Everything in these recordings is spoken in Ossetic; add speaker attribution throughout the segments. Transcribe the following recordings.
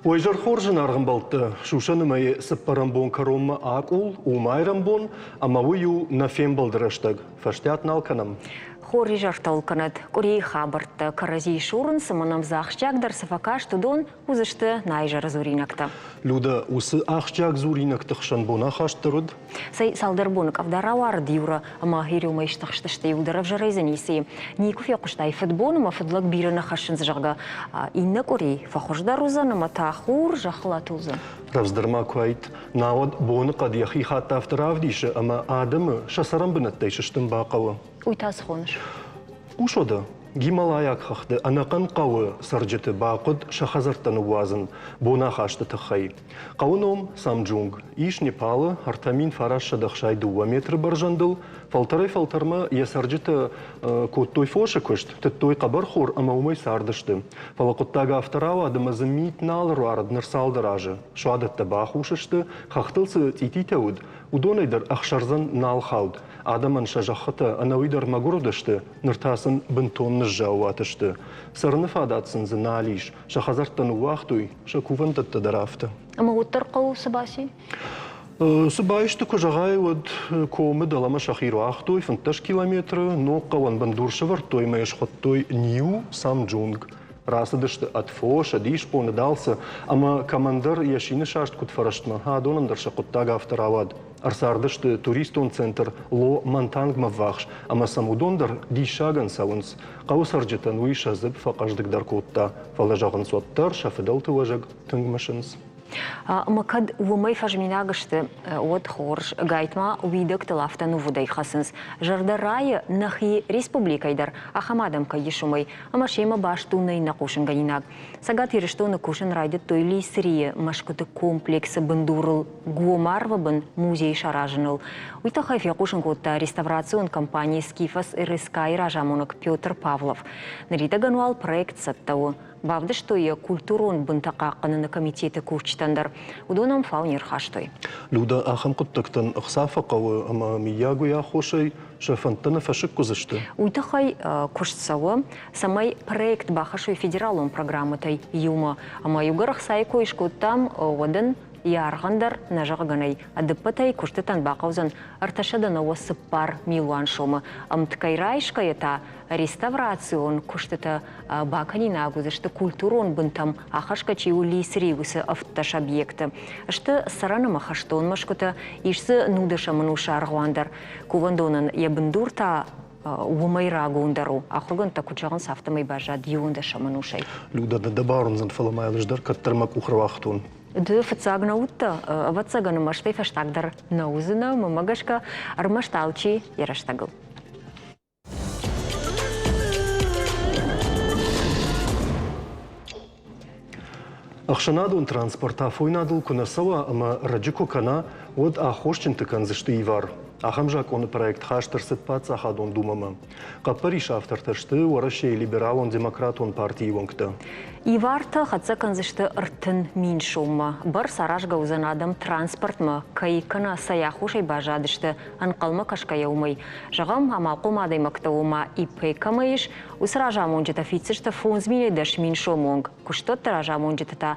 Speaker 1: Уӕ изӕр хорз, зынаргъ ӕмбӕлттӕ! Сусӕны мӕйы цыппӕрӕм бон кӕронмӕ акъул у майрӕмбон, ӕмӕ уый у нӕ фембӕлды рӕстӕг. Фӕстиат нал кӕнӕм.
Speaker 2: Хор изӕртыл кӕнӕд къуырийы хабӕрттӕ кӕрӕдзийы сурынц ӕмӕ нӕм дзы ахсджиагдӕр цы фӕкаст, уыдон уыдзысты нӕ изӕры дзуринӕгтӕ.
Speaker 1: Людӕ, уыцы ахсджиаг дзуринӕгты хсӕн бонахаст дӕр уыд?
Speaker 2: Цӕй, цалдӕр боны къӕвда рауарыд Юра ӕмӕ Еремӕй стыхстысты, иу дӕр ӕвзӕрӕй дзы ницы и. Никуы фехъуыстай, фыдбон ӕмӕ фыдлӕг бирӕ нӕ хӕссынц, зӕгъгӕ. Иннӕ къуыри фӕхуыздӕр уыдзӕн ӕмӕ та хур зӕххыл атулдзӕн.
Speaker 1: Рӕвдздӕр ма куы уаид, науӕд боныхъӕд йӕхи хатт афтӕ равдисы, ӕмӕ адӕмы сӕ цӕрӕнбынӕттӕй сыстын бахъӕуы.
Speaker 2: Уый та цы хоныс?
Speaker 1: Хъус уӕдӕ, Гималайаг хӕхты ӕнӕхъӕн хъӕуы цӕрджыты бахъуыд сӕ хӕдзӕрттӕ ныууадзын бонахасты тыххӕй. Хъӕуы ном Самджунг ис Непалы 3962 метры бӕрзӕндыл. Фӕлтӕрӕй-фӕлтӕрмӕ йӕ цӕрджытӕ кодтой фосы куыст, тыдтой хъӕбӕрхор ӕмӕ уымӕй цардысты. Фӕлӕ хъуыддаг афтӕ рауад, ӕмӕ дзы мит нал ӕруарыд ныр цалдӕр азы. Суадӕттӕ бахус сты, хӕхтыл цы цъититӕ уыд, уыдонӕй дӕр ӕхсӕрдзӕн нал хауд. Адӕмӕн сӕ зӕххытӕ ӕнӕуый дӕр мӕгуыр уыдысты, ныр та сын бынтон ныззаууат сты. Цӕрыны фадат сын дзы нал ис, сӕ хӕдзӕрттӕ ныууагътой, сӕ кувӕндӕттӕ дӕр афтӕ.
Speaker 2: Ӕмӕ уӕддӕр хъӕуы цы баци?
Speaker 1: Цы баисты, куы зӕгъай, уӕд комы дӕлӕмӕ сӕхи руагътой 15 километры, ног хъӕуӕн бындур сӕвӕрдтой ӕмӕ йӕ схуыдтой Нью Самджунг. Рацыдысты ӕд фос, ӕд исбон, ӕд алцы, ӕмӕ кӕмӕндӕр йӕ сины саст куыд фӕрӕстмӕ, адонӕн дӕр сӕ хъуыддаг афтӕ рауад. Ӕрцардысты туристон центр Ло Мантангмӕ ввахс, ӕмӕ сӕм уыдон дӕр диссагӕн цӕуынц. Хъӕуы цӕрджытӕн уый сӕ дзыпп фӕхъӕздыгдӕр кодта, фӕлӕ зӕгъынц, уӕддӕр сӕ фыдӕлты уӕзӕг тынг мысынц.
Speaker 2: Ӕмӕ кӕд уымӕй фӕзминаг сты, уӕд хорз, ӕгайтма уидӕгтыл афтӕ нувыдӕй хӕцынц. Зӕрдӕ райы нӕхи республикӕйы дӕр ахӕм адӕм кӕй ис, уымӕй, ӕмӕ семӕ баст у нӕ иннӕ хъусынгӕнинаг. Цӕгат Ирыстоны кусын райдыдтой Лисрийы мӕсгуыты комплексы бындурыл гом арвы бын музей саразыныл. Уый тыххӕй фехъусын кодта реставрацион компани «Скифос РСК»-йы разамонӕг Петр Павлов. Ныридӕгӕн уал проект цӕттӕ у. Бавдыстой йӕ культурон бынтӕ хъахъхъӕныны комитеты кусджытӕн дӕр. Уыдон ӕм фау не рхастой.
Speaker 1: Людӕ, ахӕм хъуыддӕгтӕн ӕхца фӕхъӕуы ӕмӕ мыййаг уый аххосӕй сӕ фӕндтӕ нӕ фӕсыкк уыдзысты?
Speaker 2: Уый тыххӕй куыст цӕуы, цӕмӕй проект бахӕссой федералон программӕтӕй иумӕ. Ӕмӕ иугӕр ӕхцайы кой скодтам, уӕд ын йӕ аргъӕн дӕр нӕ зӕгъгӕ нӕй. Ӕдыппӕтӕй куыстытӕн бахъӕудзӕн 394 милуан сомы. Ӕмткӕй райсгӕйӕ та реставрацион куыстытӕ бакӕнинаг уыдзысты культурон бынтӕм ахӕсгӕ чи у Лисрийы уыцы 17 объекты. Сты цӕрӕн ӕмӕ хӕстон мӕсгуытӕ, ис дзы нудӕсӕм ӕнусы аргъуан дӕр. Кувӕндонӕн йӕ бындур та уымӕй рагондӕр у. Ахуыргӕндтӕ куыд зӕгъынц, афтӕмӕй баззад иуӕндӕсӕм ӕнусӕй.
Speaker 1: Людӕ, дӕ бауырндзӕн, фӕлӕ ма ӕз дӕр кӕддӕр мӕ къух руагътон.
Speaker 2: Ды фыццаг нӕ уыдтӕ, ӕвӕццӕгӕн, ӕмӕ стӕй фӕстаг дӕр нӕ уыдзынӕ, мӕнмӕ гӕсгӕ, ӕрмӕст алчи йӕ рӕстӕгыл.
Speaker 1: Ӕхсӕнадон транспорт афойнадыл куы нӕ цӕуа ӕмӕ рӕджы куы кӕна, уӕд аххосджынты кӕндзысты ивар. Ахӕм закъоны проект хаст ӕрцыд Паддзахадон Думӕмӕ. Хъӕппӕрисы автортӕ сты Уӕрӕсейы либералон-демократон партийы уӕнгтӕ.
Speaker 2: Ивартӕ хӕццӕ кӕндзысты 30 000 соммӕ. Бӕрц аразгӕ уыдзӕн адӕм транспортмӕ кӕй кӕнӕ цӕй аххосӕй баззадысты, ӕнхъӕлмӕ кӕсгӕйӕ уымӕй. Зӕгъӕм, амалхъом адӕймӕгтӕ ома ИП кӕмӕ ис, уыцы разамонджытӕ фиддзысты 5 минӕй 10 000 сомы онг, куыстуӕтты разамонджытӕ та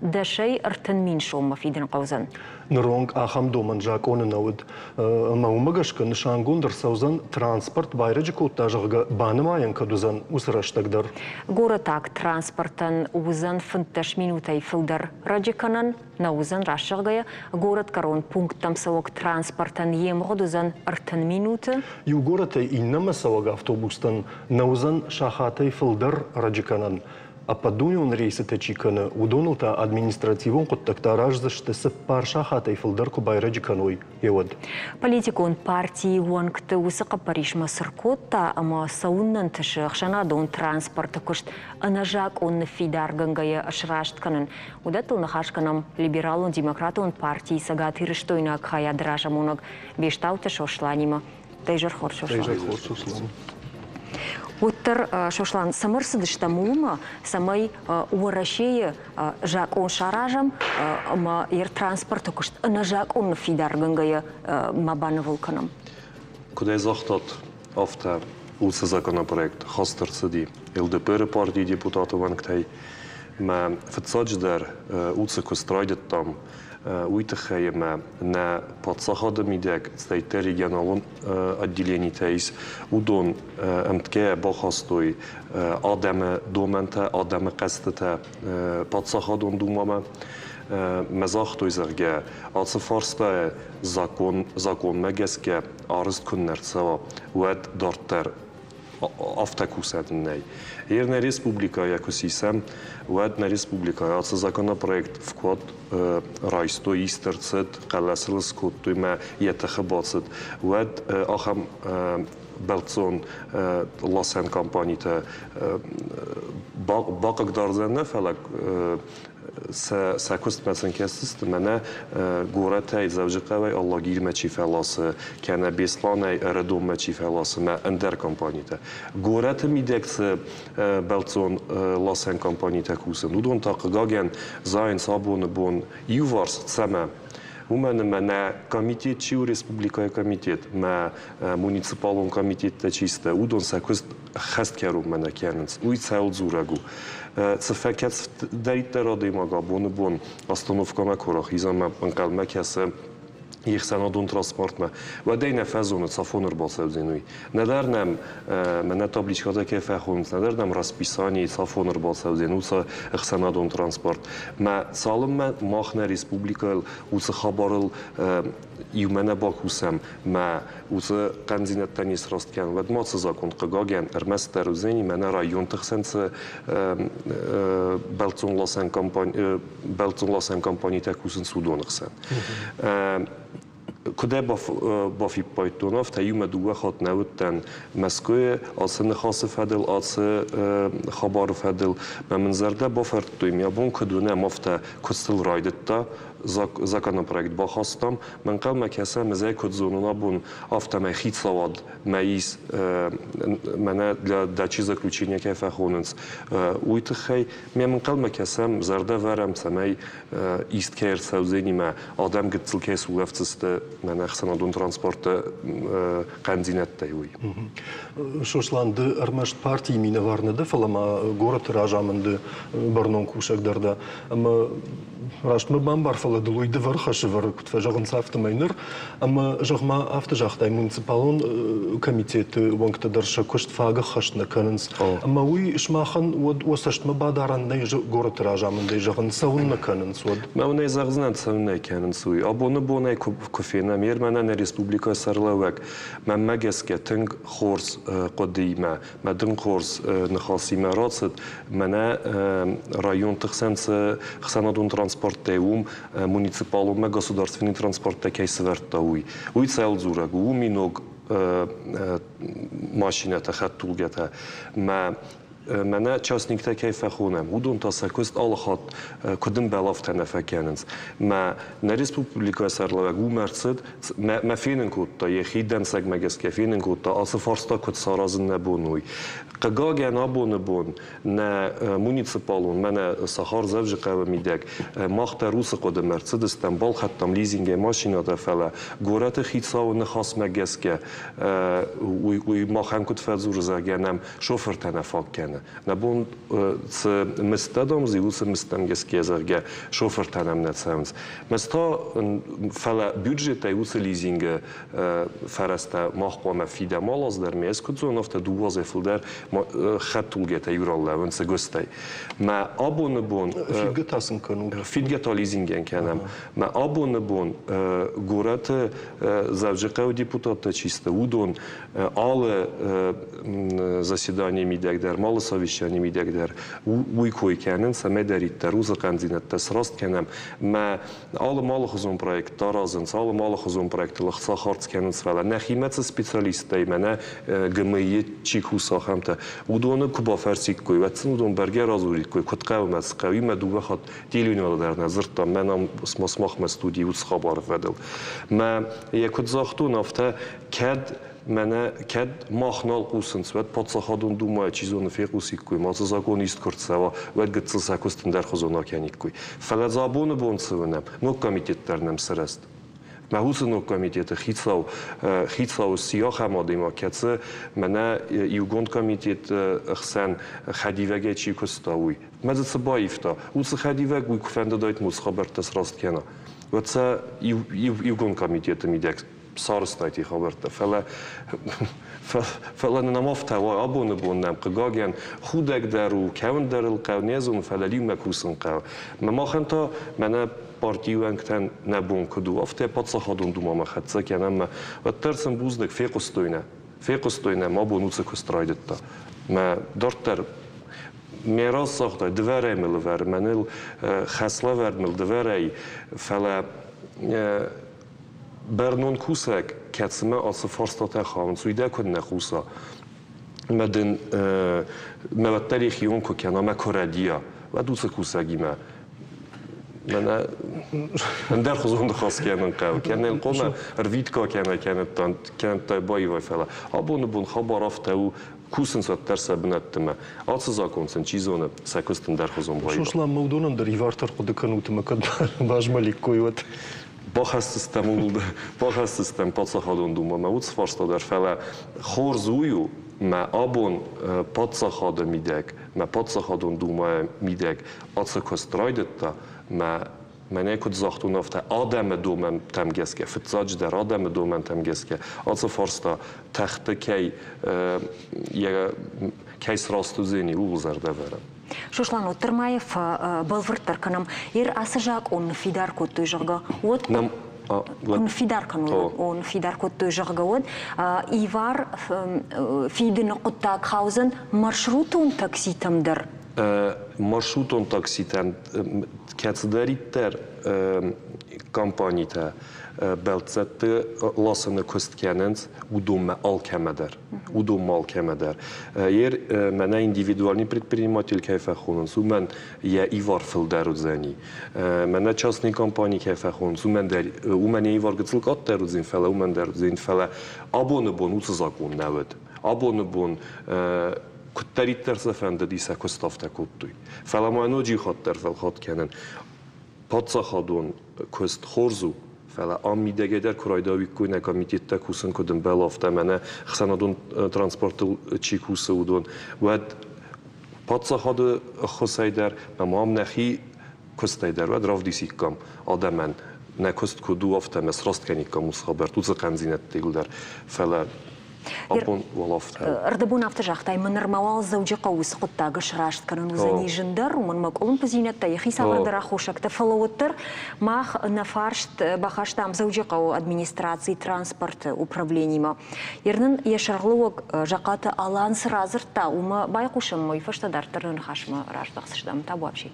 Speaker 2: дӕсӕй 30 000 соммӕ фидын хъӕудзӕн.
Speaker 1: Ныронг ахӕм домӕн закъоны нӕ уыд. Ӕмӕ уымӕ гӕсгӕ нысангонд ӕрцӕудзӕн транспорт байрӕджы кодта, зӕгъгӕ, банымайӕн кӕд уыдзӕн, уыцы рӕстӕг дӕр.
Speaker 2: Горӕтаг транспортӕн уыдзӕн 15 минутӕй фылдӕр рӕджы кӕнӕн, нӕ уыдзӕн раст зӕгъгӕйӕ, горӕтгӕрон пункттӕм цӕуӕг транспортӕн йе мгъуыд уыдзӕн 30 минуты.
Speaker 1: Иу горӕтӕй иннӕмӕ цӕуӕг автобустӕн нӕ уыдзӕн сахатӕй фылдӕр рӕджы кӕнӕн. Ӕппӕтдунеон рейсытӕ чи кӕны, уыдоныл та административон хъуыддӕгтӕ араздзысты цыппар сахатӕй фылдӕр куы байрӕджы кӕной, уӕд.
Speaker 2: Политикон партийы уӕнгты уыцы хъӕппӕрисмӕ цы ркодта ӕмӕ цӕуыннӕ нтысы ӕхсӕнадон транспорты куыст ӕнӕзакъон ныффидаргӕнгӕйӕ сраст кӕнын, уыдӕттыл ныхас кӕнӕм Либералон-демократон партийы цӕгатирыстойнаг хайады разамонӕг Бестауты Сосланимӕ. Дӕ изӕр хорз, Сослан.
Speaker 1: Дӕ изӕр хорз, Сослан.
Speaker 2: Уӕддӕр, Сослан, цӕмӕ рцыдыстӕм уымӕ, цӕмӕй Уӕрӕсейы закъон саразӕм ӕмӕ йӕ транспорты куыст ӕнӕзакъон ныффидаргӕнгӕйӕ ма банывыл кӕнӕм?
Speaker 3: Куыд ӕй загътат, афтӕ уыцы законопроект хаст ӕрцыди ЛДПР-ы партийы депутаты уӕнгтӕй. Мӕ фыццаджыдӕр уыцы куыст райдыдтам уый тыххӕй ӕмӕ нӕ паддзахады мидӕг цӕйдӕр регионалон отделенитӕ ис, уыдон ӕмткӕйӕ бахастой адӕмы домӕнтӕ, адӕмы хъӕстытӕ Паддзахадон Думӕмӕ. Мӕ загътой, зӕгъгӕ, ацы фарстайы закон закъонмӕ гӕсгӕ арызт куыннӕ рцӕуа, уӕд дарддӕр афтӕ кусӕн нӕй. Ер нӕ республикӕйӕ куы сисӕм, уӕд нӕ республикӕйы ацы законопроект вклад райстой, ист ӕрцыд, хъӕлӕсыл скодтой мӕ йӕ тыхы бацыд, уӕд ахӕм бӕлццон ласӕн компанитӕ бахъыгдардзӕн нӕ, фӕлӕ сӕ куыстмӕ сын кӕсдзысты, мӕнӕ горӕтӕй Дзӕуджыхъӕуӕй Алагирмӕ чи фӕласы, кӕнӕ Бесланӕй Ӕрыдонмӕ чи фӕласы, мӕ ӕндӕр компанитӕ. Горӕты мидӕг цы бӕлццон ласӕн компанитӕ кусынц, уыдон та, хъыгагӕн, зайынц абоны бон иуварс, цӕмӕ? Уымӕн ӕмӕ нӕ комитет чи у, республикӕйы комитет, мӕ муниципалон комитеттӕ чи сты, уыдон сӕ куыст хӕст кӕронмӕ нӕ кӕнынц. Уый цӕуыл дзурӕг у? Цы фӕкӕцдӕриддӕр адӕймаг абоны бон остановкӕмӕ куы рахиза ӕмӕ ӕнхъӕлмӕ кӕсы йе хсӕнадон транспортмӕ, уӕд ӕй нӕ фӕзоны, цафон ӕрбацӕудзӕн, уый. Нӕдӕр нӕм мӕнӕ табличкӕтӕ кӕй фӕхонынц, нӕдӕр нӕм расписание цафон ӕрбацӕудзӕн, уыцы ӕхсӕнадон транспорт. Мӕ цалынмӕ мах нӕ республикӕйыл уыцы хабарыл иумӕ нӕ бакусӕм, мӕ уыцы хъӕндзинӕдтӕ не сраст кӕнӕм, уӕд ма цы закон, хъыгагӕн, ӕрмӕстдӕр уыдзӕни мӕнӕ районты хсӕн цы бӕлццонласӕн компанитӕ кусынц, уыдоны хсӕн. Куыд ӕй бафиппайдтон, афтӕ иумӕ дыууӕ хатт нӕ уыдтӕн Мӕскуыйы ацы ныхасы фӕдыл, ацы хабары фӕдыл. Мӕ мын зӕрдӕ бафӕрдтой, мӕ бон куыд уынӕм, афтӕ куыстыл райдыдта, законопроект бахастам. Мӕ ӕнхъӕлмӕ кӕсӕм, ӕз ӕй куыд зонын абон, афтӕмӕй хицауад мӕ ис, мӕнӕ для дачи заключения кӕй фӕхонынц, уый тыххӕй. Ме ӕнхъӕлмӕ кӕсӕм, зӕрдӕ вӕрӕм, цӕмӕй ист кӕй ӕрцӕудзӕни адӕм гыццыл кӕй сулӕфдзысты мӕнӕ ӕхсӕнадон транспорты хъӕндзинӕдтӕй, уый.
Speaker 1: Сослан, ды ӕрмӕст партийы минӕвар нӕ дӕ, фӕлӕ ма горӕты разамынды бӕрнон кусӕг дӕр дӕ. Ӕмӕ раст мӕ бамбар, фӕлӕ дыл уый дывӕр хӕс ӕвӕры, куыд фӕзӕгъынц, афтӕмӕй ныр. Ӕмӕ, зӕгъ-ма, афтӕ загътай, муниципалон комитеты уӕнгтӕ дӕр сӕ куыст фаг ӕххӕст нӕ кӕнынц. Ӕмӕ уый сымахӕн уӕд уӕ цӕстмӕ бадарӕн нӕй горӕты разамындӕй зӕгъын, цӕуыннӕ кӕнынц уӕд?
Speaker 3: Мӕ уын ӕй зӕгъдзынӕн, цӕуыннӕ кӕнынц, уый. Абоны бонӕй куы фенӕм, ер мӕнӕ нӕ республикӕйы сӕргълӕууӕг мӕнмӕ гӕсгӕ тынг хорз хъуыдыимӕ, мӕ тынг хорз ныхасимӕ рацыд. Мӕнӕ районты хсӕн цы ӕхсӕнадон транспорттӕ уым муниципалонмӕ государственный транспорттӕ кӕй сӕвӕрдта, уый. Уый цӕуыл дзурӕг у? Уым и ног машинӕтӕ, хӕдтулгӕтӕ. Мӕ мӕнӕ частниктӕ кӕй фӕхонӕм, уыдон та сӕ куыст алы хатт куыд ӕмбӕлы, афтӕ нӕ фӕкӕнынц. Мӕ нӕ республикӕйы сӕргълӕууӕг уымӕ ӕрцыд, мӕ фенын кодта, йӕхи дӕнцӕгмӕ гӕсгӕ фенын кодта, ацы фарста куыд саразын нӕ бон, уый. Хъыгагӕн, абоны бон нӕ муниципалон, мӕнӕ сахар Дзӕуджыхъӕуы мидӕг мах дӕр уыцы хъуыдымӕ ӕрцыдыстӕм, балхӕдтам лизингӕй машинӕтӕ, фӕлӕ горӕты хицауы ныхасмӕ гӕсгӕ уый махӕн куыд фӕдзуры, зӕгъгӕ нӕм шофыртӕ нӕ фаг кӕны. Нӕ бон цы мыздтӕ домдзи, уыцы мыздтӕм гӕсгӕ, зӕгъгӕ, шофыртӕ нӕм нӕ цӕуынц. Мӕ та, фӕлӕ бюджетӕй уыцы лизингы фӕрӕзтӕ мах хъуамӕ фидӕм алы аз дӕр, ме ӕз куыд зонын, афтӕ дыууӕ азӕй фылдӕр хӕдтулгӕтӕ иу ран лӕууынц ӕгуыстӕй. Мӕ абоны бон
Speaker 1: Фидгӕ та сын кӕнут?
Speaker 3: Фидгӕ та лизингӕн кӕнӕм. Мӕ абоны бон горӕты Дзӕуджыхъӕуы депутаттӕ чи сты, уыдон алы заседанийы мидӕг дӕр, алы совещанийы мидӕг дӕр уый кой кӕнынц, цӕмӕйдӕриддӕр уыцы хъӕндзинӕдтӕ сраст кӕнӕм. Мӕ алы малыхуызон проекттӕ аразынц, алы малыхуызон проекттыл ӕхца хардз кӕнынц, фӕлӕ нӕхимӕ цы специалисттӕй мӕнӕ ГМИ-йы чи кусы, ахӕмтӕ, уыдоны куы бафӕрсиккой, уӕд сын уыдон бӕргӕ радзуриккой, куыд хъӕуы мӕ цы хъӕуы, мӕ дыууӕ хатт телеуынады дӕр нӕ дзырдтам, мӕн ам сымахмӕ студийы уыцы хабары фӕдыл. Мӕ йӕ куыд загътон, афтӕ кӕд мӕнӕ кӕд мах нал хъусынц, уӕд Паддзахадон Думӕйы чи зоны фехъусиккой, ма цы закон ист куы рцӕуа, уӕд гыццыл сӕ куыст ӕндӕрхуызон акӕниккой. Фӕлӕ дзы абоны бон цы уынӕм, ног комитет дӕр нӕм сырӕзт. Мӕ уыцы ног комитеты хицау, хицау сси ахӕм адӕймаг, кӕцы мӕнӕ иугонд комитеты хсӕн хӕдивӕгӕй чи куыста, уый. Мӕ дзы цы баивта? Уыцы хӕдивӕг уый куы фӕндыдаид уыцы хабӕрттӕ сраст кӕна, уӕд сӕ иугонд комитеты мидӕг сарӕзтаид хабӕрттӕ. Фӕлӕ фӕлӕ нын ам афтӕ уа, абоны бон нӕм, хъыгагӕн, худӕг дӕр у, кӕуын дӕр ыл хъӕуы, не зоны, фӕлӕ иумӕ кусын хъӕуы. Мӕ махӕн та мӕнӕ партийы уӕнгтӕн нӕ бон куыд у, афтӕ паддзахадон думӕмӕ хӕццӕ кӕнӕм ӕмӕ уӕддӕр сын бузныг, фехъуыстой нӕ. Фехъуыстой нӕ, мӕ бон уыцы куыст райдыдта. Мӕ дарддӕр ме раз загътай, дывӕрӕй мыл ӕвӕр, мӕныл хӕслӕвӕрд мыл дывӕрӕй, фӕлӕ бӕрнон кусӕг, кӕцымӕ ацы фарстатӕ хауынц, уый дӕ куыд нӕ хъуса. Мӕ дын мӕ уӕддӕр йӕхион куы кӕна, мӕ куы рӕдийа, уӕд уыцы кусӕгимӕ мӕнӕ ӕндӕрхуызон ныхас кӕнын хъӕуы. Кӕнӕ хъуамӕ ӕрвитгӕ кӕнӕ кӕнӕдтай баивай, фӕлӕ абоны бон хабар афтӕ у, кусынц уӕддӕр сӕ бынӕттимӕ. Ацы закон сын, чи зоны, сӕ куыст ӕндӕрхуызон баива.
Speaker 1: Сослан, ма уыдонӕн дӕр ивартӕ ӕрхъуыды кӕнут ӕмӕ кӕд базмӕликкой, уӕд.
Speaker 3: Бахӕсдзыстӕм ууыл дӕр, бахӕсдзыстӕм паддзахадон думӕмӕ уыцы фарста дӕр, фӕлӕ хорз уый у, мӕ абон паддзахады мидӕг, мӕ паддзахадон думӕйы мидӕг ацы куыст райдыдта, мӕ мӕнӕ куыд загътон, афтӕ адӕмы домӕнтӕм гӕсгӕ, фыццаджыдӕр адӕмы домӕнтӕм гӕсгӕ ацы фарста тӕхты кӕй йӕ кӕй сраст уыдзӕни, ууыл зӕрдӕ вӕрӕм.
Speaker 2: Сослан, уӕддӕр ма йӕ фӕбӕлвырддӕр кӕнӕм. Ер ацы закъон ныффидар кодтой, зӕгъгӕ, уӕд куы ныффидар кӕной, о, ныффидар кодтой, зӕгъгӕ, уӕд ивар фидыны хъуыддаг хаудзӕн маршрутон такситӕм дӕр.
Speaker 3: Маршрутон такситӕн кӕцыдӕриддӕр компанитӕ бӕлццӕтты ласыны куыст кӕнынц, уыдонмӕ алкӕмӕ дӕр. Уыдонмӕ алкӕмӕ дӕр. Ер мӕнӕ индивидуальный предприниматель кӕй фӕхонынц, уымӕн йӕ ивар фылдӕр уыдзӕни. Мӕнӕ частный компани кӕй фӕхонынц, уымӕн дӕр уымӕн йӕ ивар гыццыл къаддӕр уыдзӕн, фӕлӕ уымӕн дӕр уыдзӕн. Фӕлӕ абоны бон уыцы закъон нӕ уыд. Абоны бон куыддӕриддӕр сӕ фӕндыди, сӕ куыст афтӕ кодтой. Фӕлӕ ма ноджы иу хатт дӕр фӕлхатт кӕнын. Паддзахадон куыст хорз у, фӕлӕ ам мидӕгӕй дӕр куы райдауиккой нӕ комитеттӕ кусын куыд ӕмбӕлы, афтӕ мӕнӕ ӕхсӕнадон транспортыл чи кусы, уыдон, уӕд паддзахады ӕххуысӕй дӕр ӕмӕ ам нӕхи куыстӕй дӕр уӕд равдисиккам адӕмӕн нӕ куыст куыд у, афтӕ ӕмӕ сраст кӕниккам уыцы хабӕртт, уыцы хъӕндзинӕдтыл дӕр. Фӕлӕ абон уал афтӕ.
Speaker 2: Ӕрдӕбон афтӕ загътай, мӕ нырма уал Дзӕуджыхъӕуы уыцы хъуыддаг сраст кӕнын уыдзӕни зындӕр, уымӕн мӕ къуылымпыдзинӕдтӕ, йӕхи цавӕрдӕр аххосӕгтӕ, фӕлӕ уӕддӕр мах нӕ фарст бахастам Дзӕуджыхъӕуы администрацийы транспорты управленимӕ. Ер нын йӕ сӕргълӕууӕг Захъаты Алан цы радзырдта, уымӕ байхъусӕм, уый фӕстӕ дарддӕр нӕ ныхасмӕ раздӕхдзыстӕм. Табуапси.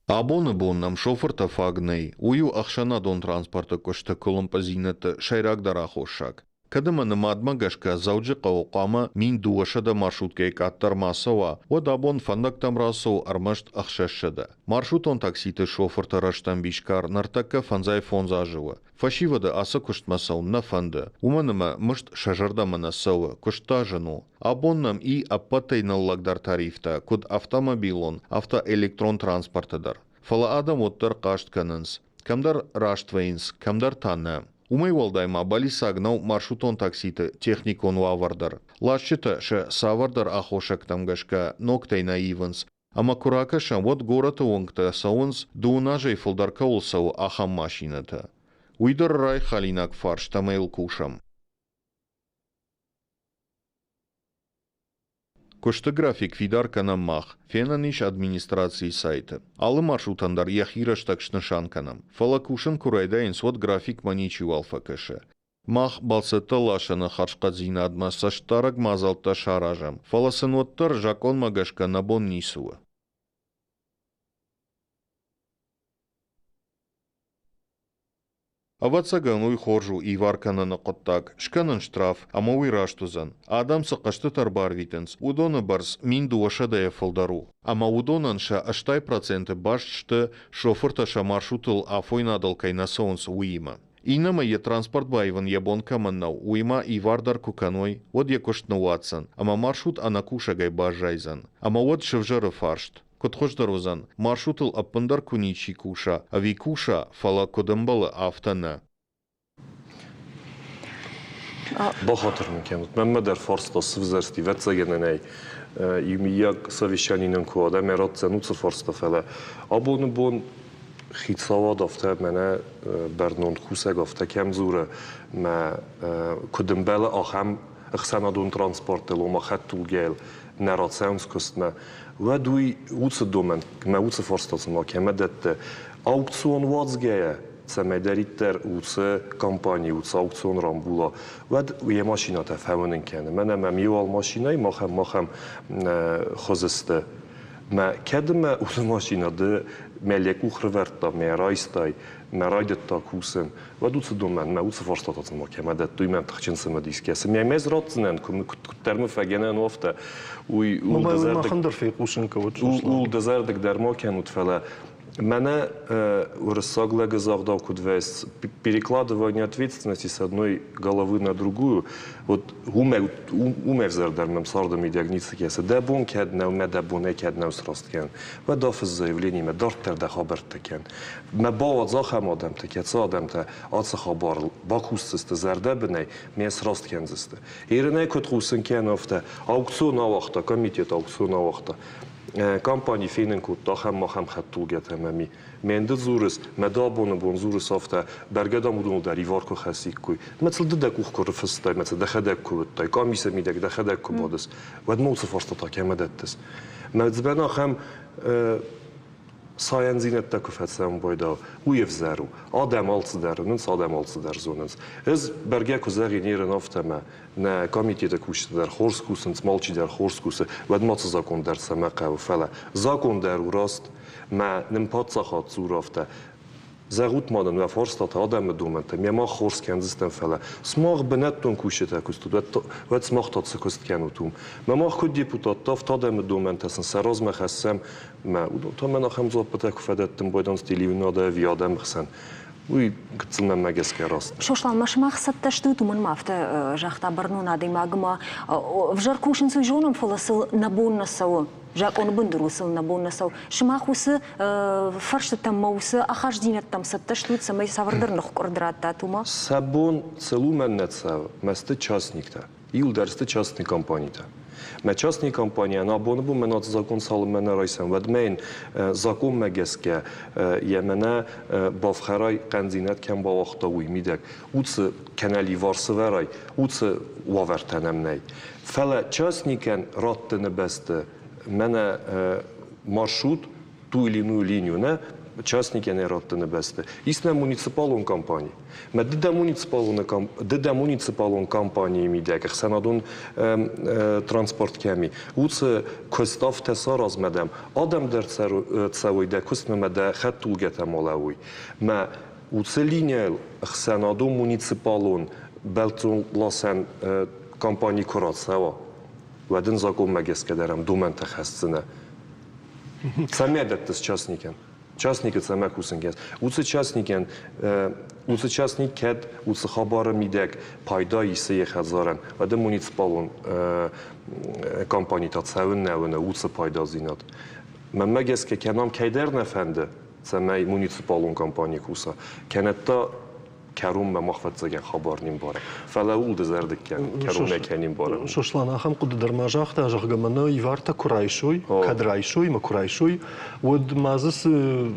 Speaker 4: Абоны бон нӕм шофыртӕ фаг нӕй, уый у ӕхсӕнадон транспорты куысты къуылымпыдзинӕдты сӕйрагдӕр аххосаг. Кӕд ӕмӕ нымадмӕ гӕсгӕ Дзӕуджыхъӕуы хъуамӕ 1200 маршруткӕйы къаддӕр ма цӕуа, уӕд абон фӕндӕгтӕм рацӕуы ӕрмӕст 600. Маршрутон такситы шофырты рӕстӕмбис кар ныртӕккӕ 55 азы у. Фӕсивӕды ацы куыстмӕ цӕуын нӕ фӕнды, уымӕн ӕмӕ мызд сӕ зӕрдӕмӕ нӕ цӕуы, куыст та зын у. Абон нӕм и ӕппӕтӕй ныллӕгдӕр тарифтӕ, куыд автомобилон, афтӕ электрон транспорты дӕр. Фӕлӕ адӕм уӕддӕр хъаст кӕнынц. Кӕмдӕр раст вӕййынц, кӕмдӕр та нӕ. Уымӕй уӕлдай ма бӕллиццаг нӕу маршрутон такситы техникон уавӕр дӕр. Ласджытӕ сӕ цавӕрдӕр аххосӕгтӕм гӕсгӕ ногтӕй нӕ ивынц, Ӕмӕ куы ракӕсӕм, уӕд горӕты уынгтӕ цӕуынц, дыууын азӕй фылдӕр кӕуыл цӕуы, ахӕм машинӕтӕ. Уый дӕр райхалинаг фарст ӕмӕ йыл кусӕм. Куысты график фидар кӕнӕм мах, фенӕн ис администрацийы сайты. Алы маршрутӕн дӕр йӕхи рӕстӕг снысан кӕнӕм. Фӕлӕ кусын куы райдайынц, уӕд графикмӕ ничиуал фӕкӕсы. Мах бӕлццӕттӕ ласыны хӕрзхъӕддзинадмӕ цӕстдарӕг мадзӕлттӕ саразӕм, фӕлӕ сын уӕддӕр закъонмӕ гӕсгӕ нӕ бон ницы у. Ӕвӕццӕгӕн, уый хорз у ивар кӕныны хъуыддаг, скӕнын штраф, ӕмӕ уый раст уыдзӕн. Адӕм цы хъӕстытӕ ӕрбарвитынц, уыдоны бӕрц 1200-йӕ фылдӕр у. Ӕмӕ уыдонӕн сӕ 80% баст сты, шофыртӕ сӕ маршрутыл афойнадыл кӕй нӕ цӕуынц, уыимӕ. Иннӕмӕй йӕ транспорт баивын йӕ бон кӕмӕн нӕу, уый ма ивар дӕр куы кӕной, уӕд йӕ куыст ныууадздзӕн, ӕмӕ маршрут ӕнӕкусӕгӕй баззайдзӕн. Ӕмӕ уӕд сывзӕры фарст. Куыд хуыздӕр уыдзӕн, маршрутыл ӕппындӕр куы ничи куса, ӕви куса, фӕлӕ куыд ӕмбӕлы, афтӕ нӕ?
Speaker 3: Бахатыр мын кӕнут, мӕнмӕ дӕр фарста сывзӕрсти, ӕвӕццӕгӕн ӕй иумийаг совещани нын куы уа, ӕмӕ ратдзӕн уыцы фарста, фӕлӕ абоны бон хицауад афтӕ мӕнӕ бӕрнон кусӕг афтӕ кӕм дзуры, мӕ куыд ӕмбӕлы, ахӕм ӕхсӕнадон транспортыл, ома хӕдтулгӕйыл нӕ рацӕуынц куыстмӕ, уӕд уый уыцы домӕн мӕ уыцы фарста цыма кӕмӕ дӕтты, аукцион уадзгӕйӕ цӕмӕйдӕриддӕр уыцы компани, уыцы аукцион рамбула, уӕд йӕ машинӕтӕ фӕуынын кӕны. Мӕнӕ мӕм иу ал машинӕйы махӕн махӕм хуызы сты. Мӕ кӕд мӕ уыцы машинӕ ды мӕ лӕ къух рывӕрдта, мӕ райстай, мӕ райдыдта кусын, уӕд уыцы домӕн, мӕ уыцы фарстатӕ цыма кӕмӕ дӕттой, мӕм тыхджын цымыдис кӕсы. Мӕ мӕ ратдзынӕн, куыддӕр мын фӕгӕнӕн афтӕ, уый
Speaker 1: махӕн дӕр фехъусын кӕнут.
Speaker 3: Ууыл дызӕрдыг дӕр ма кӕнут, фӕлӕ мӕнӕ уырыссаг лӕгы загъдау куыд вӕййынц, перекладывание ответственности с одной головы на другую, вот уымӕ уымӕ ӕвзӕрдӕр мӕм царды мидӕг ницы кӕсы. Дӕ бон кӕд нӕу, мӕ дӕ бонӕй кӕд нӕу сраст кӕн, уӕд афысс заявлениемӕ, дарддӕр дӕ хабӕрттӕ кӕн. Мӕ бауадз ахӕм адӕмтӕ, кӕцы адӕмтӕ ацы хабарыл бакусдзысты зӕрдӕбынӕй, ме сраст кӕндзысты. Ирынӕй куыд хъусын кӕн, афтӕ аукцион ауагъта, комитет аукцион ауагъта. Компани фенын кодта ахӕм ахӕм хӕдтулгӕтӕ ӕмӕ ми. Ме нды дзурыс, мӕ ды абоны бон дзурыс афтӕ, бӕргӕ дам уыдоныл дӕр ивар куы хӕссиккой. Мӕ сыл ды дӕ къух куы рыфыстай, мӕ сыл дӕхӕдӕг куы уыдтай, къамисы мидӕг дӕхӕдӕг куы бадыс, уӕд ма уыцы фарстатӕ кӕмӕ дӕттыс? Мӕ дзыбӕн ахӕм сайӕндзинӕдтӕ куы фӕцӕуын байдау, уый ӕвзӕр у. Адӕм алцыдӕр уынынц, адӕм алцыдӕр зонынц. Ӕз бӕргӕ куы зӕгъин ерын афтӕ мӕ нӕ комитеты кусджытӕ дӕр хорз кусынц, алчидӕр хорз кусы, уӕд ма цы закон дӕр цӕмӕ хъӕуы, фӕлӕ закон дӕр у раст, мӕ нын паддзахад дзуры афтӕ, Зӕгъут ма нын уӕ фарстатӕ, адӕмы домӕнтӕ, ме мах хорз кӕндзыстӕм, фӕлӕ сымах бынӕттон кусджытӕ куы стут, уӕд, уӕд сымах та цы куыст кӕнут уым? Мӕ мах куыд депутаттӕ, афтӕ адӕмы домӕнтӕ сын сӕ размӕ хӕссӕм, мӕ уыдон та мӕн ахӕм дзуаппытӕ куы фӕдӕттын байдайынц телеуынынады ӕви адӕмы хсӕн, уый гыццыл мӕнмӕ гӕсгӕ раст.
Speaker 2: Сослан, ма сымах цӕттӕ стут, уымӕн ма афтӕ загъта бӕрнон адӕймаг ӕмӕ ӕвзӕр кусынц, уый зонӕм, фӕлӕ сыл нӕ бон нӕ цӕуы. Закъоны бындурыл сыл нӕ бон нӕ цӕуы. Сымах уыцы фӕрстытӕм ӕмӕ уыцы ахастдзинӕдтӕм цӕттӕ стут, цӕмӕй цавӕрдӕр ныхкъуырд раттат, уымӕ?
Speaker 3: Сӕ бон сыл уымӕн нӕ цӕуы, мӕсты частниктӕ. Иуылдӕр сты частный компанитӕ. Мӕ частный компанийӕн абоны бон мӕ нацзакон цалынмӕ нӕ райсӕм, уӕдмӕ йын законмӕ гӕсгӕ йӕ мӕнӕ бафхӕрай хъӕндзинад кӕм бауагъта, уый мидӕг уыцы кӕнӕ ливар сывӕрай, уыцы уавӕртӕ нӕм нӕй. Фӕлӕ частникӕн раттыны бӕсты мӕнӕ маршрут ту или иную линию нӕ частникӕн раттыны бӕсты ис нӕ муниципалон компани. Мӕ ды дӕ муниципалон ды дӕ муниципалон компанийы мидӕг ӕхсӕнадон транспорт кӕми уыцы куыст афтӕ саразмӕ дӕм адӕм дӕр цӕуой дӕ куыстмӕ мӕ дӕ хӕдтулгӕтӕ ма лӕууой. Мӕ уыцы линияйыл ӕхсӕнадон муниципалон бӕлццонласӕн компани куы рацӕуа, уӕд ын закъонмӕ гӕсгӕ дӕр ӕм домӕнтӕ хӕсдзынӕ. Цӕмӕ дӕттыс частникӕн? Частникы цӕмӕ кусын кӕныс? Уыцы частникӕн уыцы частник кӕд уыцы хабары мидӕг пайда исы йӕ хӕдзарӕн, уӕд муниципалон компани та цӕуын нӕ уыны уыцы пайдадзинад. Мӕнмӕ гӕсгӕ, кӕнӕм кӕйдӕр нӕ фӕнды, цӕмӕй муниципалон компани куса, кӕнӕ та кӕронмӕ мах фӕццӕгӕн хабар не мбары. Фӕлӕ ууыл дызӕрдыг кӕн, кӕронмӕ кӕй не мбары.
Speaker 1: Сослан ахӕм хъуыды дӕр ма загъта, зӕгъгӕ, мӕнӕ ивартӕ куы райсой, кӕд райсой ӕмӕ куы райсой, уӕд ма дзы цы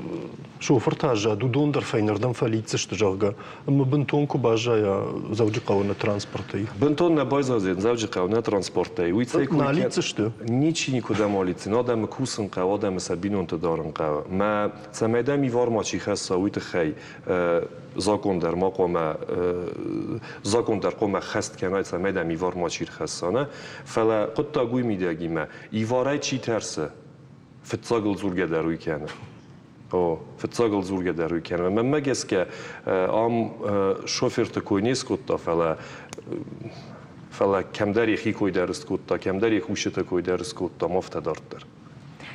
Speaker 1: шофыртӕ аззад, уыдон дӕр фӕйнӕрдӕм фӕлидздзысты, зӕгъгӕ, ӕмӕ бынтон куы баззайа Дзӕуджыхъӕуы нӕ транспортӕй.
Speaker 3: Бынтон нӕ баззайдзӕн Дзӕуджыхъӕуы нӕ транспортӕй. Уый цӕй
Speaker 1: кой Налидздзысты?
Speaker 3: Ничи никуыдӕм алидздзӕн. Адӕмы кусын хъӕуы, адӕмы сӕ бинонты дарын хъӕуы. Мӕ цӕмӕй дӕм ивар мачи хӕсса, уый тыххӕй закъон дӕр ма хъуамӕ закъон дӕр хъуамӕ хӕст кӕнай, цӕмӕй дӕм ивар мачи рхӕсса, нӕ? Фӕлӕ хъуыддаг уый мидӕгимӕ, иварӕй чи тӕрсы, фыццагыл дзургӕ дӕр уый кӕны. О, фыццагыл дзургӕ дӕр уый кӕны. Мӕнмӕ гӕсгӕ, ам шоферты кой не скодта, фӕлӕ фӕлӕ кӕмдӕр йӕхи кой дӕр скодта, кӕмдӕр йӕ кусджыты кой дӕр скодта, афтӕ дарддӕр.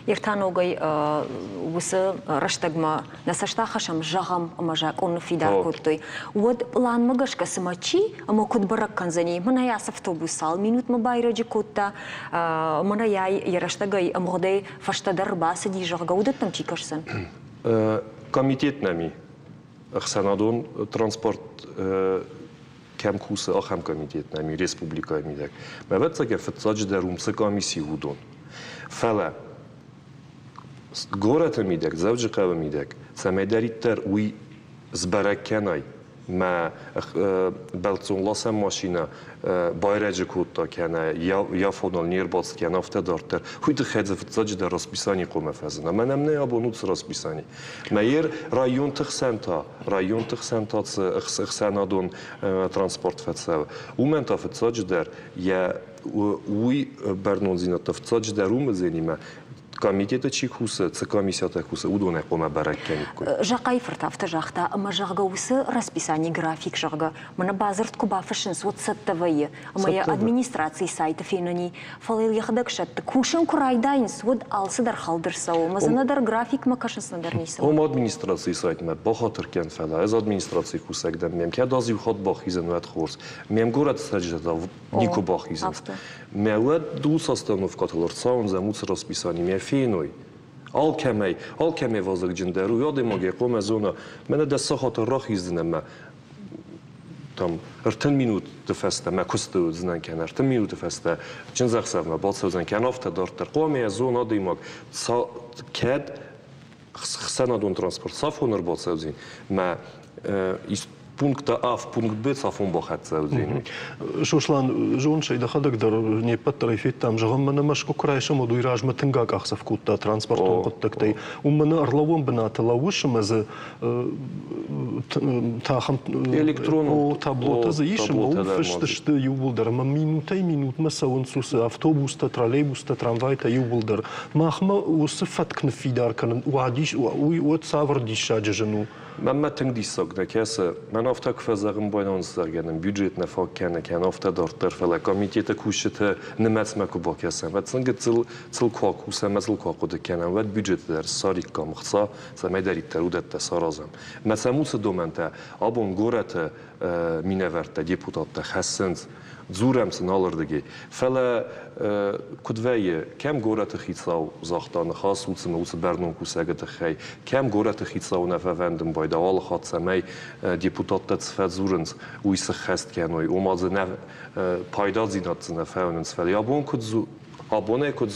Speaker 2: Ир та ногӕй уыцы рӕстӕгмӕ нӕ цӕст ахӕссӕм, зӕгъӕм, ӕмӕ закъон ныффидар кодтой, уӕд пъланмӕ гӕсгӕ цымӕ чи ӕмӕ куыд бӕрӕг кӕндзӕни, мӕнӕ ацы автобус цал минутмӕ байрӕджы кодта, мӕнӕ йӕ рӕстӕгӕй ӕмгъуыдӕй фӕстӕдӕр ӕрбацыди, зӕгъгӕ, уыдӕттӕм чи кӕсдзӕн?
Speaker 3: Комитет нӕм и. Ӕхсӕнадон транспорт кӕм кусы, ахӕм комитет нӕм и республикӕйы мидӕг. Ӕвӕццӕгӕн, фыццаджыдӕр уым цы комисси уыдон. Фӕлӕ горӕты мидӕг, Дзӕуджыхъӕуы мидӕг, цӕмӕйдӕриддӕр уый сбӕрӕг кӕнай, мӕ бӕлццонласӕн машинӕ байрӕджы кодта кӕнӕ йӕ фоныл не рбацыд кӕнӕ афтӕ дарддӕр, уый тыххӕй дзы фыццаджыдӕр расписани хъуамӕ фӕзына. Мӕнӕн нӕ абон уыцы расписани. Мӕ районты хсӕн та, районты хсӕн та цы ӕхсӕнадон транспорт фӕцӕуы, уымӕн та фыццаджыдӕр йӕ уый бӕрнондзинӕдтӕ фыццаджыдӕр уым уыдзӕнимӕ комитеты чи кусы, цы комиссиятӕ кусы, уыдонӕй хъуамӕ бӕрӕг кӕниккой.
Speaker 2: Захъайы-фырт афтӕ загъта, ӕмӕ зӕгъгӕ уыцы расписание график, зӕгъгӕ, мӕнӕ бадзырд куы бафыссынц, уӕд цӕттӕ вӕййы. Ӕмӕ йӕ администрацийы сайты фенӕн и. Фӕлӕ йыл йӕхӕдӕг сӕтты. Кусын куы райдайынц, уӕд алцыдӕр хӕлд ӕрцӕуы. Ӕмӕ дзы нӕдӕр графикмӕ кӕсынц, нӕдӕр ницы.
Speaker 3: Ома администрацийы сайтмӕ бахатыр кӕн, фӕлӕ ӕз администрацийы кусӕг дӕн, мӕм кӕд аз иу хатт бахизын, уӕд хорз. Ме мгорӕты цӕрджытӕ та никуы бахизынц. Мӕ уӕд дуц остановкӕтыл ӕрцауындзӕм уыцы расписани, мӕ феной. Алкӕмӕй, алкӕмӕй вазыгджындӕр у адӕймаг йӕ хъуамӕ зона, мӕнӕ дӕ сахаты рахиздзынӕ мӕ там 30 минуты фӕстӕ мӕ куысты уыдзынӕн кӕнӕ 30 минуты фӕстӕ чындзӕхсӕвмӕ бацӕудзӕн кӕнӕ афтӕ дарддӕр. Хъуамӕ йӕ зона адӕймаг, кӕд хсӕнадон транспорт цафон ӕрбацӕудзӕн, мӕ пункта А в пункт Б цафон бахӕццӕ уыдзӕни.
Speaker 1: Сослан, зоныс ӕй дӕхӕдӕг дӕр не ппӕт дӕр ӕй федтам, зӕгъӕм, мӕнӕ Мӕскуы куы райсӕм, уӕд уый размӕ тынг акъахдзӕф кодта транспортон хъуыддӕгтӕй. Уым мӕнӕ ӕрлӕууӕн бынаты лӕууыс ӕмӕ дзы тахӕм
Speaker 3: электронон
Speaker 1: таблотӕ дзы ис ӕмӕ уым фыст сты иууылдӕр ӕмӕ минутӕй минутмӕ цӕуынц уыцы автобустӕ, троллейбустӕ, трамвайтӕ иууылдӕр. Махмӕ уыцы фӕтк ныффидар кӕнын уадис, уый уӕд цавӕр диссаджы зын у?
Speaker 3: Мӕнмӕ тынг диссаг нӕ кӕсы. Мӕн афтӕ куы фӕзӕгъын байнон, зӕгъгӕ нын бюджет нӕ фаг кӕны, кӕнӕ афтӕ дарддӕр, фӕлӕ комитеты кусджыты нымӕцмӕ куы бакӕсӕм, уӕд сын гыццыл сыл куы акусӕм ӕмӕ сыл куы ахъуыды кӕнӕм, уӕд бюджеты дӕр ссариккам ӕхца, цӕмӕйдӕриддӕр уыдӕттӕ саразӕм. Мӕ сӕм уыцы домӕнтӕ абон горӕты минӕвӕрттӕ, депутаттӕ хӕссынц, дзурӕм сын алырдыгӕй. Фӕлӕ куыд вӕййы, кӕм горӕты хицау загъта ныхас уыцы уыцы бӕрнон кусӕгы тыххӕй, кӕм горӕты хицау нӕ фӕвӕндын байда алы хатт, цӕмӕй депутаттӕ цы фӕдзурынц, уый сыххӕст кӕной, ома дзы нӕ пайдадзинад дзы нӕ фӕуынынц. Фӕлӕ абон куыд абонӕй куыд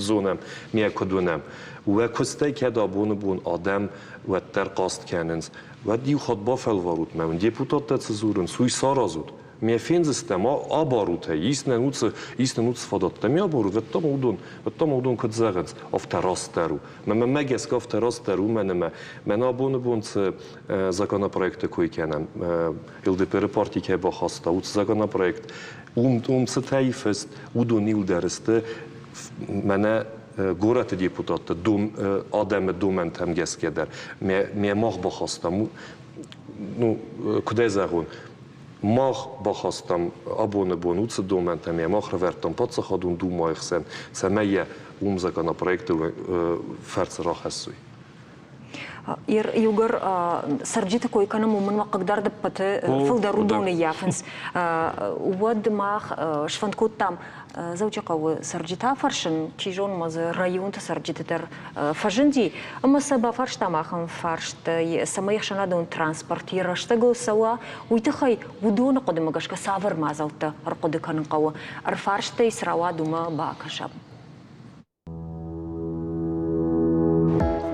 Speaker 3: зонӕм, ме куыд уынӕм, уӕ куыстӕй кӕд абоны бон адӕм уӕддӕр хъаст кӕнынц, уӕд иу хатт бафӕлварут мӕ уын депутаттӕ цы дзурынц, уый саразут. Ме фендзыстӕм, абарут ӕй, ис нын уыцы, ис нын уыцы фадӕттӕ. Ме абарут, уӕдта ма уыдон, уӕдта ма уыдон куыд зӕгъынц, афтӕ растдӕр у. Мӕнмӕ гӕсгӕ афтӕ растдӕр у, мӕн ӕмӕ мӕн абоны бон цы законопроекты кой кӕнӕм, ЛДПР-ы парти кӕй бахаста, уыцы законопроект, уым, уым цытӕ и фыст, уыдон иуылдӕр сты мӕнӕ горӕты депутатты дом, адӕмы домӕнтӕм гӕсгӕ дӕр. Ме мах бахастам, ну, куыдӕй зӕгъон, мах бахастам абоны бон уыцы домӕнтӕм, йӕ мах рывӕрдтам Паддзахадон Думӕйы хсӕн, цӕмӕй йӕ уым законопроекты фӕрцы рахӕссой.
Speaker 2: Иугӕр цӕрджыты кой кӕнӕм, уымӕн ма хъыгдард ӕппӕты фылдӕр уыдоны ййафынц. Уӕд мах сфӕнд кодтам Дзӕуджыхъӕуы цӕрджытӕ фӕрсын, чи зоны ма дзы районты цӕрджыты дӕр фӕзынди, ӕмӕ сӕ бафарстам ахӕм фарст, цӕмӕй ӕхсӕнадон транспорт йӕ рӕстӕгыл цӕуа, уый тыххӕй уыдоны хъуыдымӕ гӕсгӕ цавӕр мадзӕлттӕ ӕрхъуыды кӕнын хъӕуы, ӕрфарстӕй цы рауад, уымӕ бакӕсӕм.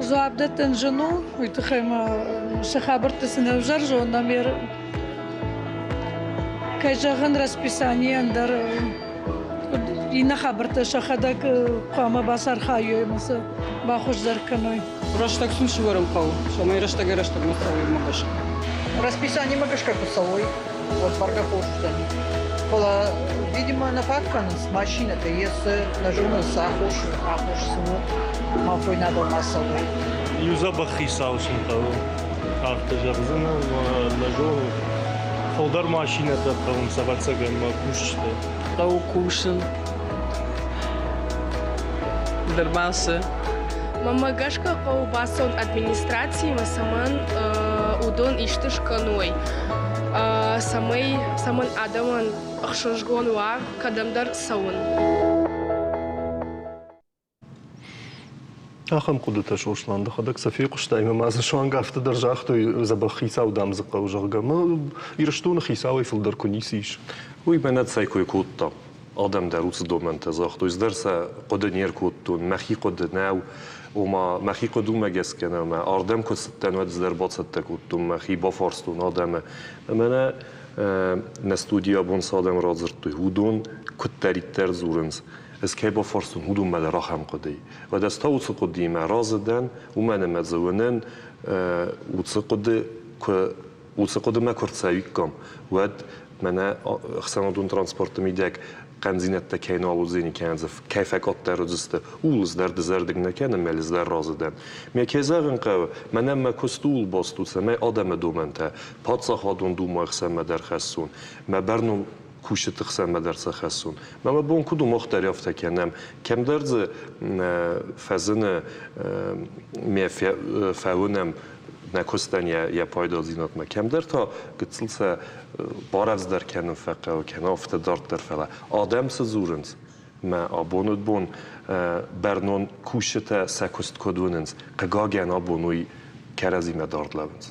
Speaker 5: Дзуапп дӕттын зын у, уый тыххӕй ма сӕ хабӕрттӕ цы не взӕр зонӕм, кӕй зӕгъын, расписанийӕн дӕр иннӕ хабӕрттӕ сӕхӕдӕг хъуамӕ бацархайой ӕмӕ сӕ бахуыздӕр кӕной.
Speaker 6: Рӕстӕг сын сывӕрын хъӕуы, цӕмӕй рӕстӕгӕй-рӕстӕгмӕ цӕуой уымӕ гӕсгӕ.
Speaker 7: Расписаниемӕ гӕсгӕ куы цӕуой, уӕд бӕргӕ хорз уыдзӕни. Фӕлӕ, видимо, нӕ фаг кӕнынц машинӕтӕ, йе цы нӕ зонынц, аххос, аххос цы у, афойнадыл ма цӕуой.
Speaker 8: Иу дзӕбӕх хицау сын хъӕуы. Афтӕ зӕгъдзынӕн, нӕ зонын. Фылдӕр машинӕтӕ хъӕуынц, ӕвӕццӕгӕн, мӕ кусджытӕ.
Speaker 9: Хъӕуы кусын. ӕрбацы.
Speaker 10: Мӕнмӕ гӕсгӕ хъӕуы бацӕуын администрацимӕ, цӕмӕн уыдон исты скӕной, цӕмӕй цӕмӕн адӕмӕн ӕхсызгон уа кӕдӕмдӕр цӕуын.
Speaker 1: Ахӕм хъуыдытӕ Сослан дӕхӕдӕг сӕ фехъуыстай ӕмӕ ма дзы суанг афтӕ дӕр загътой, дзӕбӕх хицау дам дзы хъӕуы, зӕгъгӕ. Мӕ Ирыстоны хицауӕй фылдӕр куы ницы ис.
Speaker 3: Уый мӕнӕ цӕй кой кодта. Адӕм дӕр уыцы домӕнтӕ загътой. Ӕз дӕр сӕ хъуыды не ркодтон, мӕхи хъуыды нӕу. Ома, мӕхи хъуыды уымӕ гӕсгӕ нӕу. Мӕ ардӕм куы цыдтӕн, уӕд ӕз дӕр бацӕттӕ кодтон мӕхи, бафарстон адӕмы. Ӕмӕ нӕ нӕ студийы абон цы адӕм радзырдтой, уыдон куыддӕриддӕр дзурынц, Ӕз кӕй бафарстон, уыдонмӕ дӕр ахӕм хъуыды. Уӕд ӕз та уыцы хъуыдыимӕ разы дӕн, уымӕн ӕмӕ дзы уынын, уыцы хъуыды куы уыцы хъуыдымӕ куы рцӕуиккам, уӕд мӕнӕ ӕхсӕнадон транспорты мидӕг хъӕндзинӕдтӕ кӕй нал уыдзӕни, кӕнӕ дзы кӕй фӕкъаддӕр уыдзысты, ууыл дӕр дызӕрдыг нӕ кӕнын, мӕ дӕр разы дӕн. Мӕ кӕй зӕгъын хъӕуы, мӕнӕн мӕ куыст ууыл баст у, цӕмӕй адӕмы домӕнтӕ паддзахадон думӕйы хсӕнмӕ дӕр хӕссон, мӕ бӕрнон кусджыты хсӕнмӕ дӕр сӕ хӕссон. Мӕ мӕ бон куыд у, мах дӕр афтӕ кӕнӕм. Кӕмдӕр дзы фӕзыны ме фӕуынӕм нӕ куыстӕн йӕ пайдадзинадмӕ. Кӕмдӕр та гыццыл сӕ барӕвдздӕр кӕнын фӕхъӕуы, кӕнӕ афтӕ дарддӕр. Фӕлӕ адӕм цы дзурынц, мӕ абоны бон бӕрнон кусджытӕ сӕ куыст куыд уынынц, хъыгагӕн абон уый кӕрӕдзимӕ дард лӕууынц.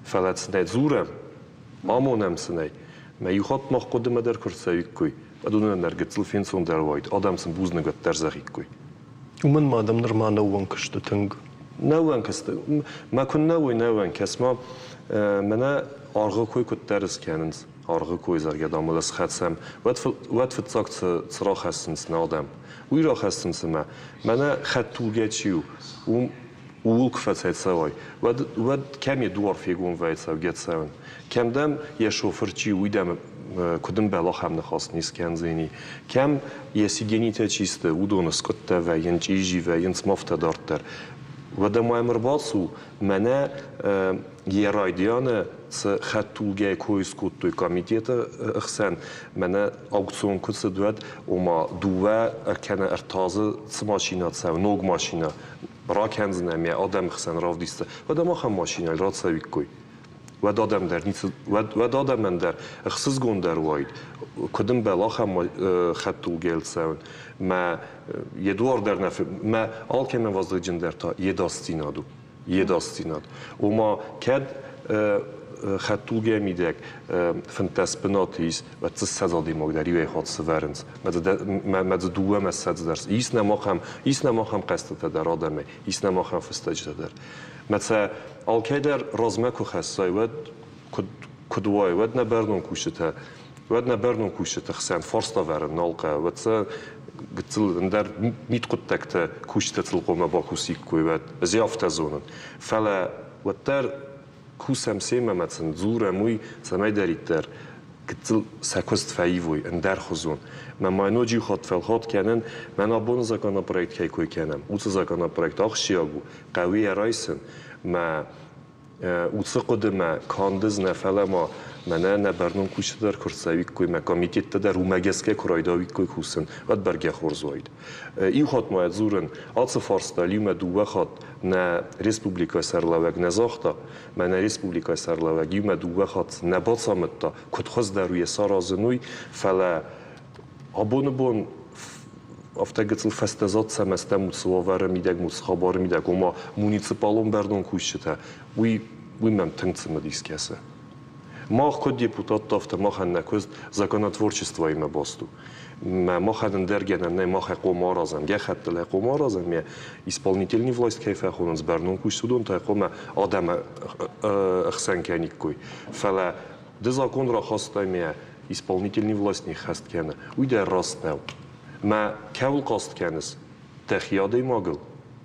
Speaker 3: Фӕлӕ цы нӕ дзурӕм, амонӕм сын ӕй. Мӕ иу хатт мах хъуыдымӕ дӕр куы рцӕуиккой, уӕд уыдонӕн дӕр гыццыл фенцондӕр уаид, адӕм сын бузныг уӕддӕр зӕгъиккой.
Speaker 1: Уымӕн ма адӕм нырма нӕ ууӕнк сты тынг.
Speaker 3: Нӕ ууӕнк сты. Мӕ куыннӕ уой нӕ ууӕнк, кӕс-ма, мӕнӕ аргъы кой куыддӕр скӕнынц, аргъы кой, зӕгъгӕ, дам, ыл схӕцӕм, уӕд, уӕд фыццаг цы, цы рахӕссынц нӕ адӕм? Уый рахӕссынц ӕмӕ, мӕнӕ хӕдтулгӕ чи у, уым ууыл куы фӕцӕйцӕуай, уӕд, уӕд кӕм йӕ дуар фегом вӕййы цӕугӕ цӕуын, кӕм дӕм йӕ шофыр чи у, уый дӕм куыд ӕмбӕлы, ахӕм ныхас не скӕндзӕни, кӕм йӕ сиденитӕ чи сты, уыдоны скъуыдтӕ вӕййынц, чъизи вӕййынц, ма афтӕ дарддӕр. Уӕдӕ ма йӕм ӕрбацу, мӕнӕ йӕ райдианы цы хӕдтулгӕйы кой скодтой комитеты хсӕн, мӕнӕ аукцион куы цыд, уӕд, ома дыууӕ кӕнӕ ӕртӕ цы машинӕ цӕуы, ног машинӕ, ракӕндзынӕ мӕ адӕмы хсӕн равдисдзӕ, уӕд ӕм ахӕм машинӕйыл рацӕуиккой. Уӕд адӕм дӕр ницы, уӕд, уӕд адӕмӕн дӕр ӕхсызгондӕр уаид, куыд ӕмбӕл ахӕм хӕдтулгӕйыл цӕуын. Мӕ йе дуар дӕр нӕ, мӕ алкӕмӕн вазыгджындӕр та йедасдзинад у. Йедасдзинад. Ома, кӕд хӕдтулгӕ мидӕг 15 бынаты ис, уӕд дзы 20 адӕймаг дӕр иуӕй хатт сӕвӕрынц. Мӕ дзы дыууӕмӕ 20 дӕр. Ис нӕм ахӕм, ис нӕм ахӕм хъӕстытӕ дӕр адӕмӕй, ис нӕм ахӕм фыстӕджытӕ дӕр. Мӕ сӕ алкӕй дӕр размӕ куы хӕссай, уӕд куыд, куыд уай, уӕд нӕ бӕрнон кусджытӕ, уӕд нӕ бӕрнон кусджыты хсӕн фарста ӕвӕрын нал хъӕуы, уӕд сӕ гыццыл ӕндӕр мидхъуыддӕгтӕ кусджытӕ цылхъомӕ бакусиккой, уӕд ӕз афтӕ зонын. Фӕлӕ уӕддӕр кусӕм семӕ ӕмӕ сын дзурӕм уый, цӕмӕйдӕриддӕр гыццыл сӕ куыст фӕивой, ӕндӕрхуызон. Мӕ ма ноджы иу хатт фӕлхат кӕнын, мӕн абоны законопроект кӕй кой кӕнӕм, уыцы законопроект ахсджиаг у, хъӕуы йӕ райсын. Мӕ уыцы хъуыдымӕ канд ӕз нӕ, фӕлӕ ма мӕнӕ нӕ бӕрнон кусджытӕ дӕр куы рцӕуиккой, мӕ комитеттӕ дӕр уымӕ гӕсгӕ куы райдауиккой кусын, уӕд бӕргӕ хорз уаид. Иу хатт ма дзурын, ацы фарста иумӕ дыууӕ хатт нӕ республикӕйы сӕргълӕууӕг нӕ загъта, мӕнӕ республикӕйы сӕргълӕууӕг иумӕ дыууӕ хатт нӕ бацамыдта, куыд хуыздӕр у йӕ саразын, уый, фӕлӕ абоны бон афтӕ гыццыл фӕстӕзад цӕмӕ стӕм уыцы уавӕры мидӕг, уыцы хабары мидӕг, ома муниципалон бӕрнон кусджытӕ, уый, уый мӕм тынг цымыдис кӕсы. Мах куыд депутаттӕ, афтӕ махӕн нӕ куыст законотворчествоимӕ баст у. Мӕ махӕн ӕндӕр гӕнӕн нӕй, мах ӕй хъом аразӕм, гӕххӕттыл ӕй хъом аразӕм, ме исполнительный власть кӕй фӕхонынц, бӕрнон куыст уыдон та хъуамӕ адӕмы ӕхсӕн кӕниккой. Фӕлӕ ды закон рахастай ме исполнительный власть не ххӕст кӕны, уый дӕр раст нӕу. Мӕ кӕуыл хъаст кӕныс? Дӕхи адӕймагыл?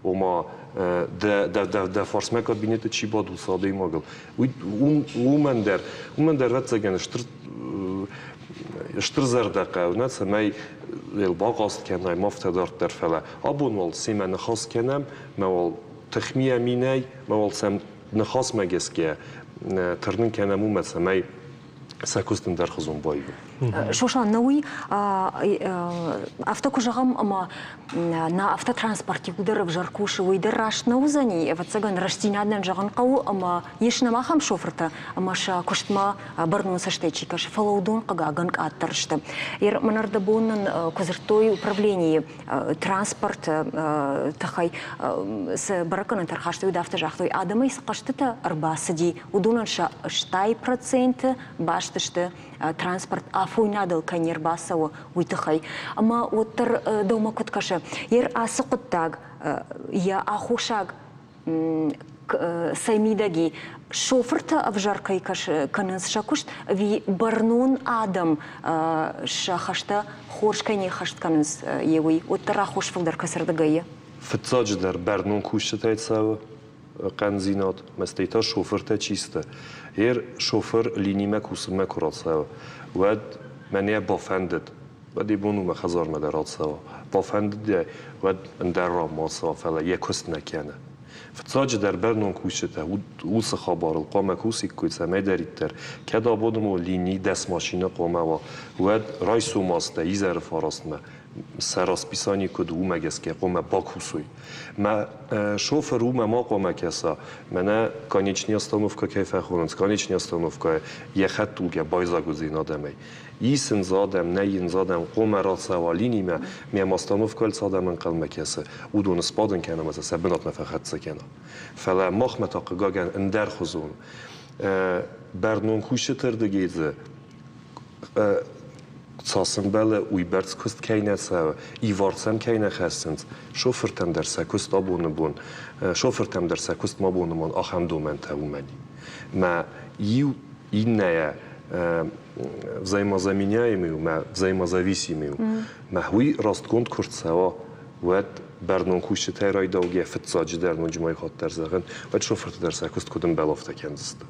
Speaker 3: Ома дӕ, дӕ, дӕ, дӕ фарсмӕ кабинеты чи бады, уыцы адӕймагыл. Уый, уымӕн дӕр, уымӕн дӕр ӕвӕццӕгӕн стыр стыр зӕрдӕ хъӕуы, нӕ, цӕмӕй йыл бахъаст кӕнай, ма афтӕ дарддӕр, фӕлӕ абон уал семӕ ныхас кӕнӕм, мӕ уал тыхмийӕ минӕй, мӕ уал сӕм ныхасмӕ гӕсгӕ тырнын кӕнӕм уымӕ, цӕмӕй сӕ куыст ӕндӕрхуызон баивой.
Speaker 2: Сослан, нӕ уый афтӕ куы зӕгъӕм, ӕмӕ нӕ автотранспорт иуылдӕр ӕвзӕр кусы, уый дӕр раст нӕ уыдзӕни. Ӕвӕццӕгӕн, рӕстдзинад нын зӕгъын хъӕуы, ӕмӕ ис нӕм ахӕм шофыртӕ, ӕмӕ сӕ куыстмӕ бӕрнон цӕстӕй чи кӕсы, фӕлӕ уыдон, хъыгагӕн, къаддӕр сты. Мӕн ӕрдӕбон нын куы дзырдтой управленийы транспорты тыххӕй цы бӕрӕггӕнӕнтӕ ӕрхастой, уыд афтӕ загътой, адӕмӕй цы хъӕстытӕ ӕрбацыди, уыдонӕн сӕ 80% баст сты транспорт афойнадыл кӕй не рбацӕуы, уый тыххӕй. Ӕмӕ уӕддӕр дӕумӕ куыд кӕсы, ер ацы хъуыддаг йӕ аххосаг цӕй мидӕг и? Шофыртӕ ӕвзӕр кӕй кӕнынц сӕ куыст, ӕви бӕрнон адӕм сӕ хӕстӕ хорз кӕй не ххӕст кӕнынц, е уый уӕддӕр аххос фылдӕр кӕцырдыгӕй и?
Speaker 3: Фыццаджыдӕр бӕрнон кусджытӕй цӕуы хъӕндзинад, мӕстӕй та шофыртӕ чи сты. Ер шофыр линимӕ кусынмӕ куы рацӕуы, уӕд мӕнӕ бафӕндыд, уӕд йӕ бон у мӕ хӕдзармӕ дӕр ацӕуа. Бафӕндыд ӕй, уӕд ӕндӕр ранмӕ ацӕуа, фӕлӕ йӕ куыст нӕ кӕны. Фыццаджыдӕр бӕрнон кусджытӕ уыцы хабарыл хъуамӕ кусиккой, цӕмӕйдӕриддӕр, кӕд абоны бон лини дӕс машинӕ хъуамӕ уа, уӕд райсом азтӕ изӕры фарастмӕ сӕ расписани куыд, уымӕ гӕсгӕ хъуамӕ бакусой. Мӕ шофыр уымӕ ма хъуамӕ кӕса, мӕнӕ конечный остановка кӕй фӕхонынц, конечный остановкӕйы йӕ хӕдтулгӕ байдзаг уыдзӕн адӕмӕй. Исынц адӕм, нӕ йынц адӕм, хъуамӕ рацӕуа линимӕ, мӕм остановкӕйыл цы адӕм ӕнхъӕлмӕ кӕсы, уыдоны сбадын кӕна ӕмӕ сӕ сӕ бынатмӕ фӕхӕццӕ кӕна. Фӕлӕ махмӕ та, хъыгагӕн, ӕндӕрхуызон. Бӕрнон кусджыты рдыгӕй дзы цас ӕмбӕлы, уыйбӕрц куыст кӕй нӕ цӕуы, ивар сӕм кӕй нӕ хӕссынц, шофыртӕн дӕр сӕ куыст абоны бон, шофыртӕм дӕр сӕ куыст ма боны бон ахӕм домӕнтӕ уымӕн и. Мӕ иу иннӕйӕ взаимозаменяемый у, мӕ взаимозависимый у. Мӕ уый растгонд куы рцӕуа, уӕд бӕрнон кусджытӕй райдаугӕ фыццаджыдӕр ноджы ма иу хатт дӕр зӕгъын, уӕд шофырты дӕр сӕ куыст куыд ӕмбӕлы, афтӕ кӕндзысты.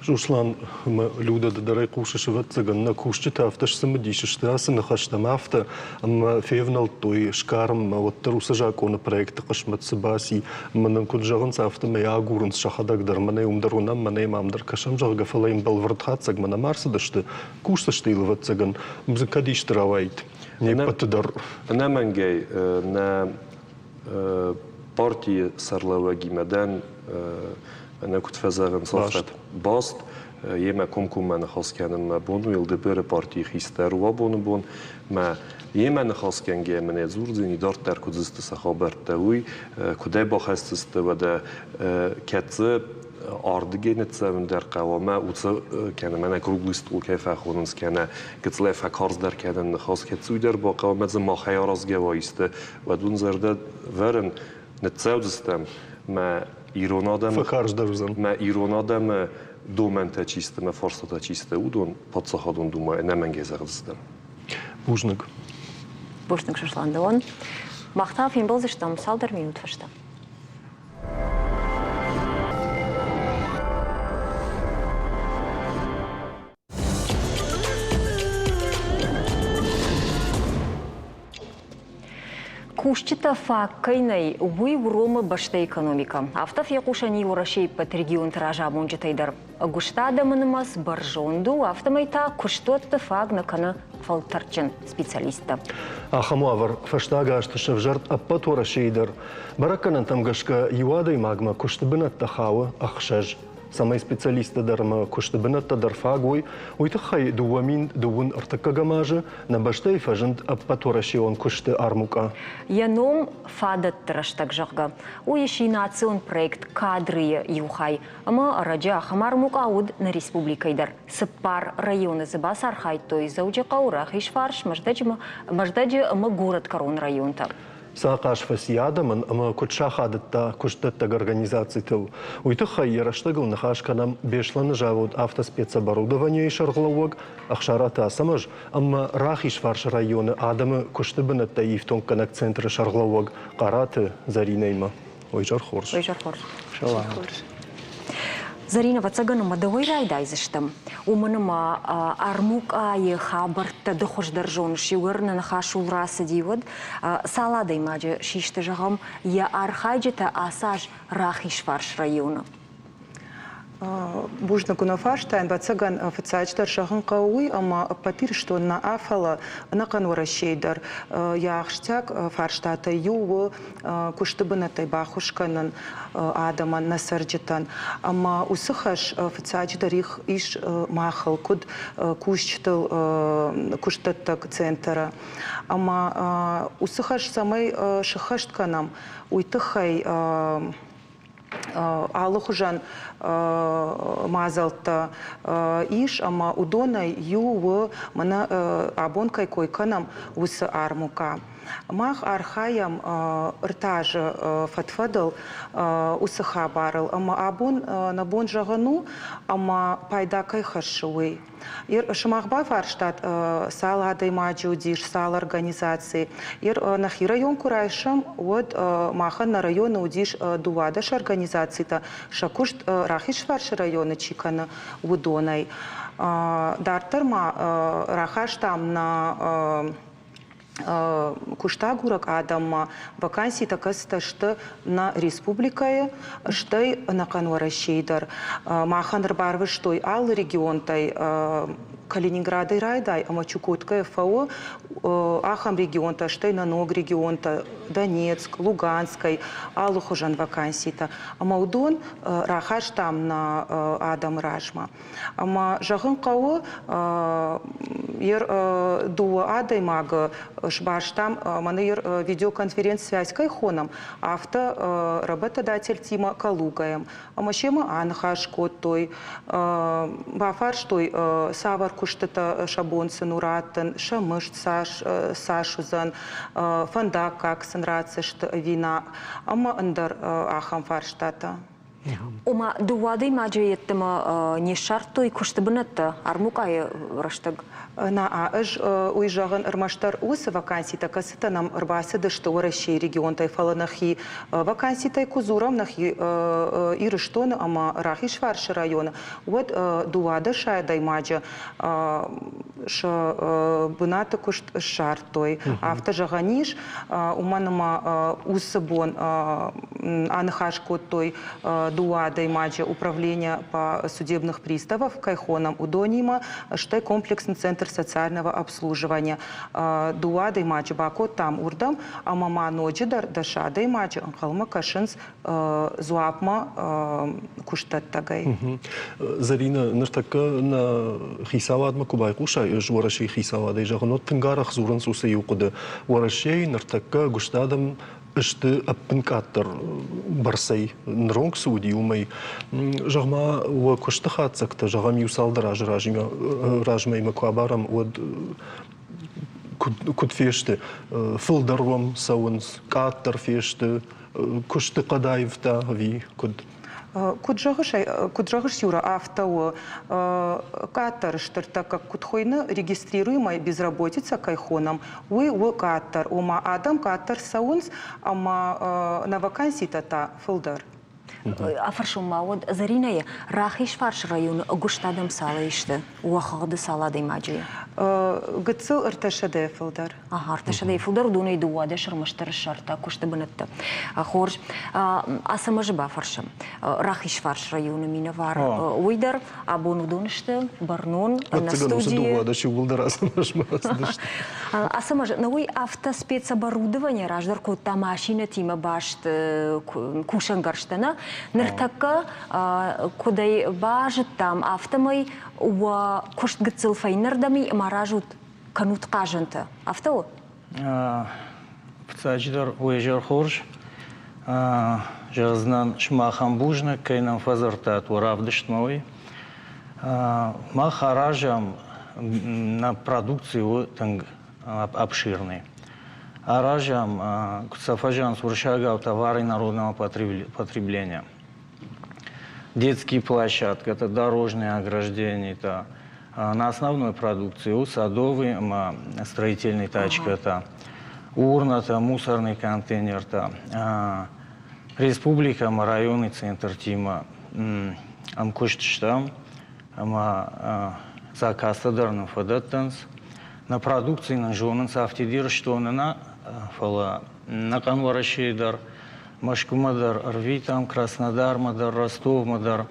Speaker 1: Руслан ӕмӕ Людӕ дӕр ӕй хъусыс, ӕвӕццӕгӕн, нӕ кусджытӕ афтӕ сцымыдис сты ацы ныхӕстӕм, афтӕ, ӕмӕ февнӕлдтой сгарынмӕ, уӕддӕр уыцы закъоны проекты хъысмӕт цы баци, ӕмӕ нын куыд зӕгъынц, афтӕмӕй агурынц сӕхӕдӕг дӕр, мӕнӕ уым дӕр уынӕм, мӕнӕ ам дӕр кӕсӕм, зӕгъгӕ, фӕлӕ йын бӕлвырд хатдзӕгмӕ нӕма ӕрцыдысты, кусдзысты йыл, ӕвӕццӕгӕн, дзы кӕд исты рауаид не ппӕты дӕр.
Speaker 3: Ӕнӕмӕнгӕй нӕ партийы сӕрлӕууӕгимӕ дӕн Мӕнӕ куыд фӕзӕгъынц, афтӕ баст. Йемӕ комкоммӕ ныхас кӕнын мӕ бон у, ЛДПР-ы партийы хистӕр у абоны бон. Мӕ йемӕ ныхасгӕнгӕ мын дзурдзӕни, дарддӕр куыд сты сӕ хабӕрттӕ, уый, куыдӕй бахӕсдзысты, уӕдӕ кӕд дзы ардыгӕй ныццӕуын дӕр хъӕуа, мӕ уыцы кӕнӕ мӕнӕ круглый стол кӕй фӕхонынц, кӕнӕ гыццылӕй фӕкарздӕр кӕнын ныхас, кӕд дзы уый дӕр бахъӕуа, мӕ дзы махӕй аразгӕ уа исты, уӕд уын зӕрдӕ вӕрын, ныццӕудзыстӕм мӕ ирон адӕмы
Speaker 1: фӕкарздӕр уыдзӕн.
Speaker 3: Мӕ ирон адӕмы домӕнтӕ чи сты, мӕ фарстатӕ чи сты, уыдон паддзахадон думӕйы ӕнӕмӕнгӕй зӕгъдзыстӕм.
Speaker 1: Бузныг.
Speaker 2: Бузныг, Сослан Дӕуӕн. Мах та фембӕлдзыстӕм цалдӕр минут фӕстӕ. Кусджытӕ фаг кӕй нӕй, уый уромы бӕстӕйы экономикӕ. Афтӕ фехъусӕн и Уӕрӕсейы ӕппӕт регионты разамонджытӕй дӕр. Ӕгуыст адӕмы нымӕц бӕрзонд у, афтӕмӕй та куыстуӕтты фаг нӕ кӕны фӕлтӕрдджын специалисттӕ.
Speaker 1: Ахӕм уавӕр фӕстаг азты сӕвзӕрд ӕппӕт Уӕрӕсейы дӕр. Бӕрӕггӕнӕнтӕм гӕсгӕ иу адӕймагмӕ куысты бынӕттӕ хауы ӕхсӕз. Цӕмӕй специалисттӕ дӕр ӕмӕ куысты бынӕттӕ дӕр фаг уой, уый тыххӕй 2002 ӕртыккӕгӕм азы нӕ бӕстӕйы фӕзынд ӕппӕтуӕрӕсеон куысты армукъа.
Speaker 2: Йӕ ном «Фадӕтты рӕстӕг», зӕгъгӕ, уый сси национ проект «Кадры-йы» иу хай. Ӕмӕ ӕрӕджы ахӕм армукъа уыд нӕ республикӕйы дӕр. Цыппар районы дзы бацархайдтой Дзӕуджыхъӕу, Рахизфарс, Мӕздӕджы ӕмӕ горӕтгӕрон районтӕ.
Speaker 1: Цы ахъаз фӕци адӕмӕн ӕмӕ куыд сахадыдта куыстдӕттӕг организацитыл, уый тыххӕй йӕ рӕстӕгыл ныхас кӕнӕм Беслӕны завод «Автоспецоборудование»-йы сӕргълӕууӕг Ӕхсараты Ацӕмӕз ӕмӕ Рахизфарсы районы адӕмы куысты бынӕттӕй ифтонггӕнӕг центры сӕргълӕууӕг Хъараты Зӕринӕимӕ. Ой, изӕр хорз.
Speaker 2: Ой, изӕр хорз. Хорз. Зӕринӕ, ӕвӕццӕгӕн, ӕмӕ дӕуӕй райдайдзыстӕм. Уымӕн ӕмӕ армукъайы хабӕрттӕ ды хуыздӕр зоныс, иугӕр нӕ ныхас ууыл рацыди, уӕд цал адӕймаджы систы, зӕгъӕм, йӕ архайджытӕ ацы аз Рахизфарс районы?
Speaker 9: Бузныг уын фарстайӕн. Ӕвӕццӕгӕн, фыццаджыдӕр зӕгъын хъӕуы уый, ӕмӕ ӕппӕт Ирыстон нӕ, фӕлӕ ӕнӕхъӕн Уӕрӕсейы дӕр йӕ ахсджиаг фарстатӕй иу у куысты бынӕттӕй баххуыс кӕнын адӕмӕн, нӕ цӕрджытӕн. Ӕмӕ уыцы хӕс фыццаджыдӕр ис махыл, куыд кусджытыл куыстдӕттӕг центры. Ӕмӕ уыцы хӕс цӕмӕй сыххӕст кӕнӕм, уый тыххӕй алыхуызӕн мадзӕлттӕ ис, ӕмӕ уыдонӕй иу у, мӕнӕ абон кӕй кой кӕнӕм, уыцы армукъа. Мах архайӕм ӕртӕ азы фӕд-фӕдыл уыцы хабарыл, ӕмӕ абон нӕ бон зӕгъын у, ӕмӕ пайда кӕй хӕссы, уый. Сымах бафарстат, цал адӕймаджы уыдис, цал организацийы. Нӕхи район куы райсӕм, уӕд махӕн нӕ районы уыдис 12 организацитӕ, сӕ куыст Рахизфарсы районы чи кӕны, уыдонӕй. Дарддӕр ма рахастам нӕ куыстагурӕг адӕммӕ ваканситӕ кӕцытӕ сты нӕ республикӕйы, стӕй ӕнӕхъӕн Уӕрӕсейы дӕр. Махӕн ӕрбарвыстой алы регионтӕй Калининградӕй райдай ӕмӕ Чукоткӕйы фӕуы ахӕм регионтӕ, стӕй нӕ ног регионтӕ Донецк, Луганскӕй алыхуызӕн ваканситӕ. Ӕмӕ уыдон рахастам нӕ адӕмы размӕ. Ӕмӕ зӕгъын хъӕуы, дыууӕ адӕймагы сбастам, мӕнӕ видеоконференц-связь кӕй хонӕм, афтӕ работодательтимӕ Калугӕйӕм. Ӕмӕ семӕ аныхас кодтой, бафарстой, цавӕр куыстытӕ сӕ бон сын у раттын, сӕ мызд цас уыдзӕн, фӕндаггаг сын ратдзысты ӕви нӕ, ӕмӕ ӕндӕр ахӕм фарстатӕ.
Speaker 2: Ома дыууӕ адӕймаджы йеддӕмӕ не ссардтой куысты бынӕттӕ армукъайы рӕстӕг?
Speaker 9: Нӕ, ӕз уый зӕгъын ӕрмӕстдӕр уыцы ваканситӕ, кӕцытӕ нӕм ӕрбацыдысты Уӕрӕсейы регионтӕй, фӕлӕ нӕхи ваканситӕй куы дзурӕм нӕхи Ирыстоны ӕмӕ Рахизфарсы районы, уӕд 12 адӕймаджы сӕ бынаты куыст ссардтой. Афтӕ зӕгъӕн ис, уымӕн ӕмӕ уыцы бон аныхас кодтой дыууӕ адӕймаджы управление по судебных приставов кӕй хонӕм, уыдонимӕ, стӕй комплексный центр социального обслуживания. Дыууӕ адӕймаджы бакодтам уырдӕм, ӕмӕ ма ноджыдӕр 10 адӕймаджы ӕнхъӕлмӕ кӕсынц дзуапмӕ куыстдӕттӕгӕй.
Speaker 1: Зӕринӕ, ныртӕккӕ нӕ хицауадмӕ куы байхъусай, ӕз Уӕрӕсейы хицауадӕй зӕгъын, уӕд тынг арӕх дзурынц уыцы иу хъуыды. Уӕрӕсейы ныртӕккӕ ӕгуыст адӕм сты ӕппынкъаддӕр бӕрцӕй, ныронг цы уыди, уымӕй. Зӕгъ-ма, уӕ куысты хатдзӕгтӕ, зӕгъӕм, иу цалдӕр азы размӕ куы абарӕм, уӕд куыд фесты? Фылдӕр уӕм цӕуынц, къаддӕр фесты, куысты хъӕд аивта ӕви куыд?
Speaker 9: Куыд зӕгъыс, куыд зӕгъыс, Юра, афтӕ у. Къаддӕр стыртӕккӕ куыд хуыйны, регистрируемая безработица кӕй хонӕм, уый у къаддӕр. Ома адӕм къаддӕр цӕуынц ӕмӕ нӕ ваканситӕ та фылдӕр.
Speaker 2: Афӕрсон ма уӕд Зӕринӕйы Рахизфарсы районы ӕгуыст адӕм цалӕй сты? Уӕ хыгъды цал адӕймаджы?
Speaker 9: Гыццыл 300-йӕ фылдӕр.
Speaker 2: Ага, 300-йӕ фылдӕр, уыдонӕй 12 ӕрмӕстдӕр ссардта куысты бынӕттӕ. Хорз. Ацӕмӕзы бафӕрсӕм. Рахизфарс районы минӕвар. Уый дӕр абон уыдон сты бӕрнон нӕ студийы.
Speaker 1: Уыцы иууылдӕр Ацӕмӕзмӕ ацыдысты.
Speaker 2: Ацӕмӕз, нӕ уый автоспецоборудование раздӕр кодта машинӕтимӕ баст кусӕнгӕрзтӕ, нӕ? Ныртӕккӕ куыд ӕй базыдтам, афтӕмӕй уӕ куыст гыццыл фӕйнӕрдӕм и ӕмӕ аразут кӕнут хъазӕнтӕ. Афтӕ у?
Speaker 11: Фыццаджыдӕр уе зӕр хорз. Зӕгъдзынӕн сымахӕн бузныг, кӕй нӕм фӕдзырдтат уӕ равдыстмӕ, уый. Мах аразӕм, нӕ продукци у тынг обширный. Аразӕм, куыд сӕ фӕзӕгъынц уырыссагау, товары народного потребления. Детские площадки, это дорожные ограждения, это на основной продукции у садовый ӕмӕ строительный тачкӕтӕ, урнатӕ, мусорный контейнертӕ. Республикӕ ӕмӕ районы центртимӕ ӕмкуыст стӕм ӕмӕ заказтӕ дӕр нын фӕдӕттынц. Нӕ продукци нын зонынц афтид Ирыстоны нӕ, фӕлӕ ӕнӕхъӕн Уӕрӕсейы дӕр, Мӕскуымӕ дӕр ӕрвитӕм, Краснодармӕ дӕр, Ростовмӕ дӕр.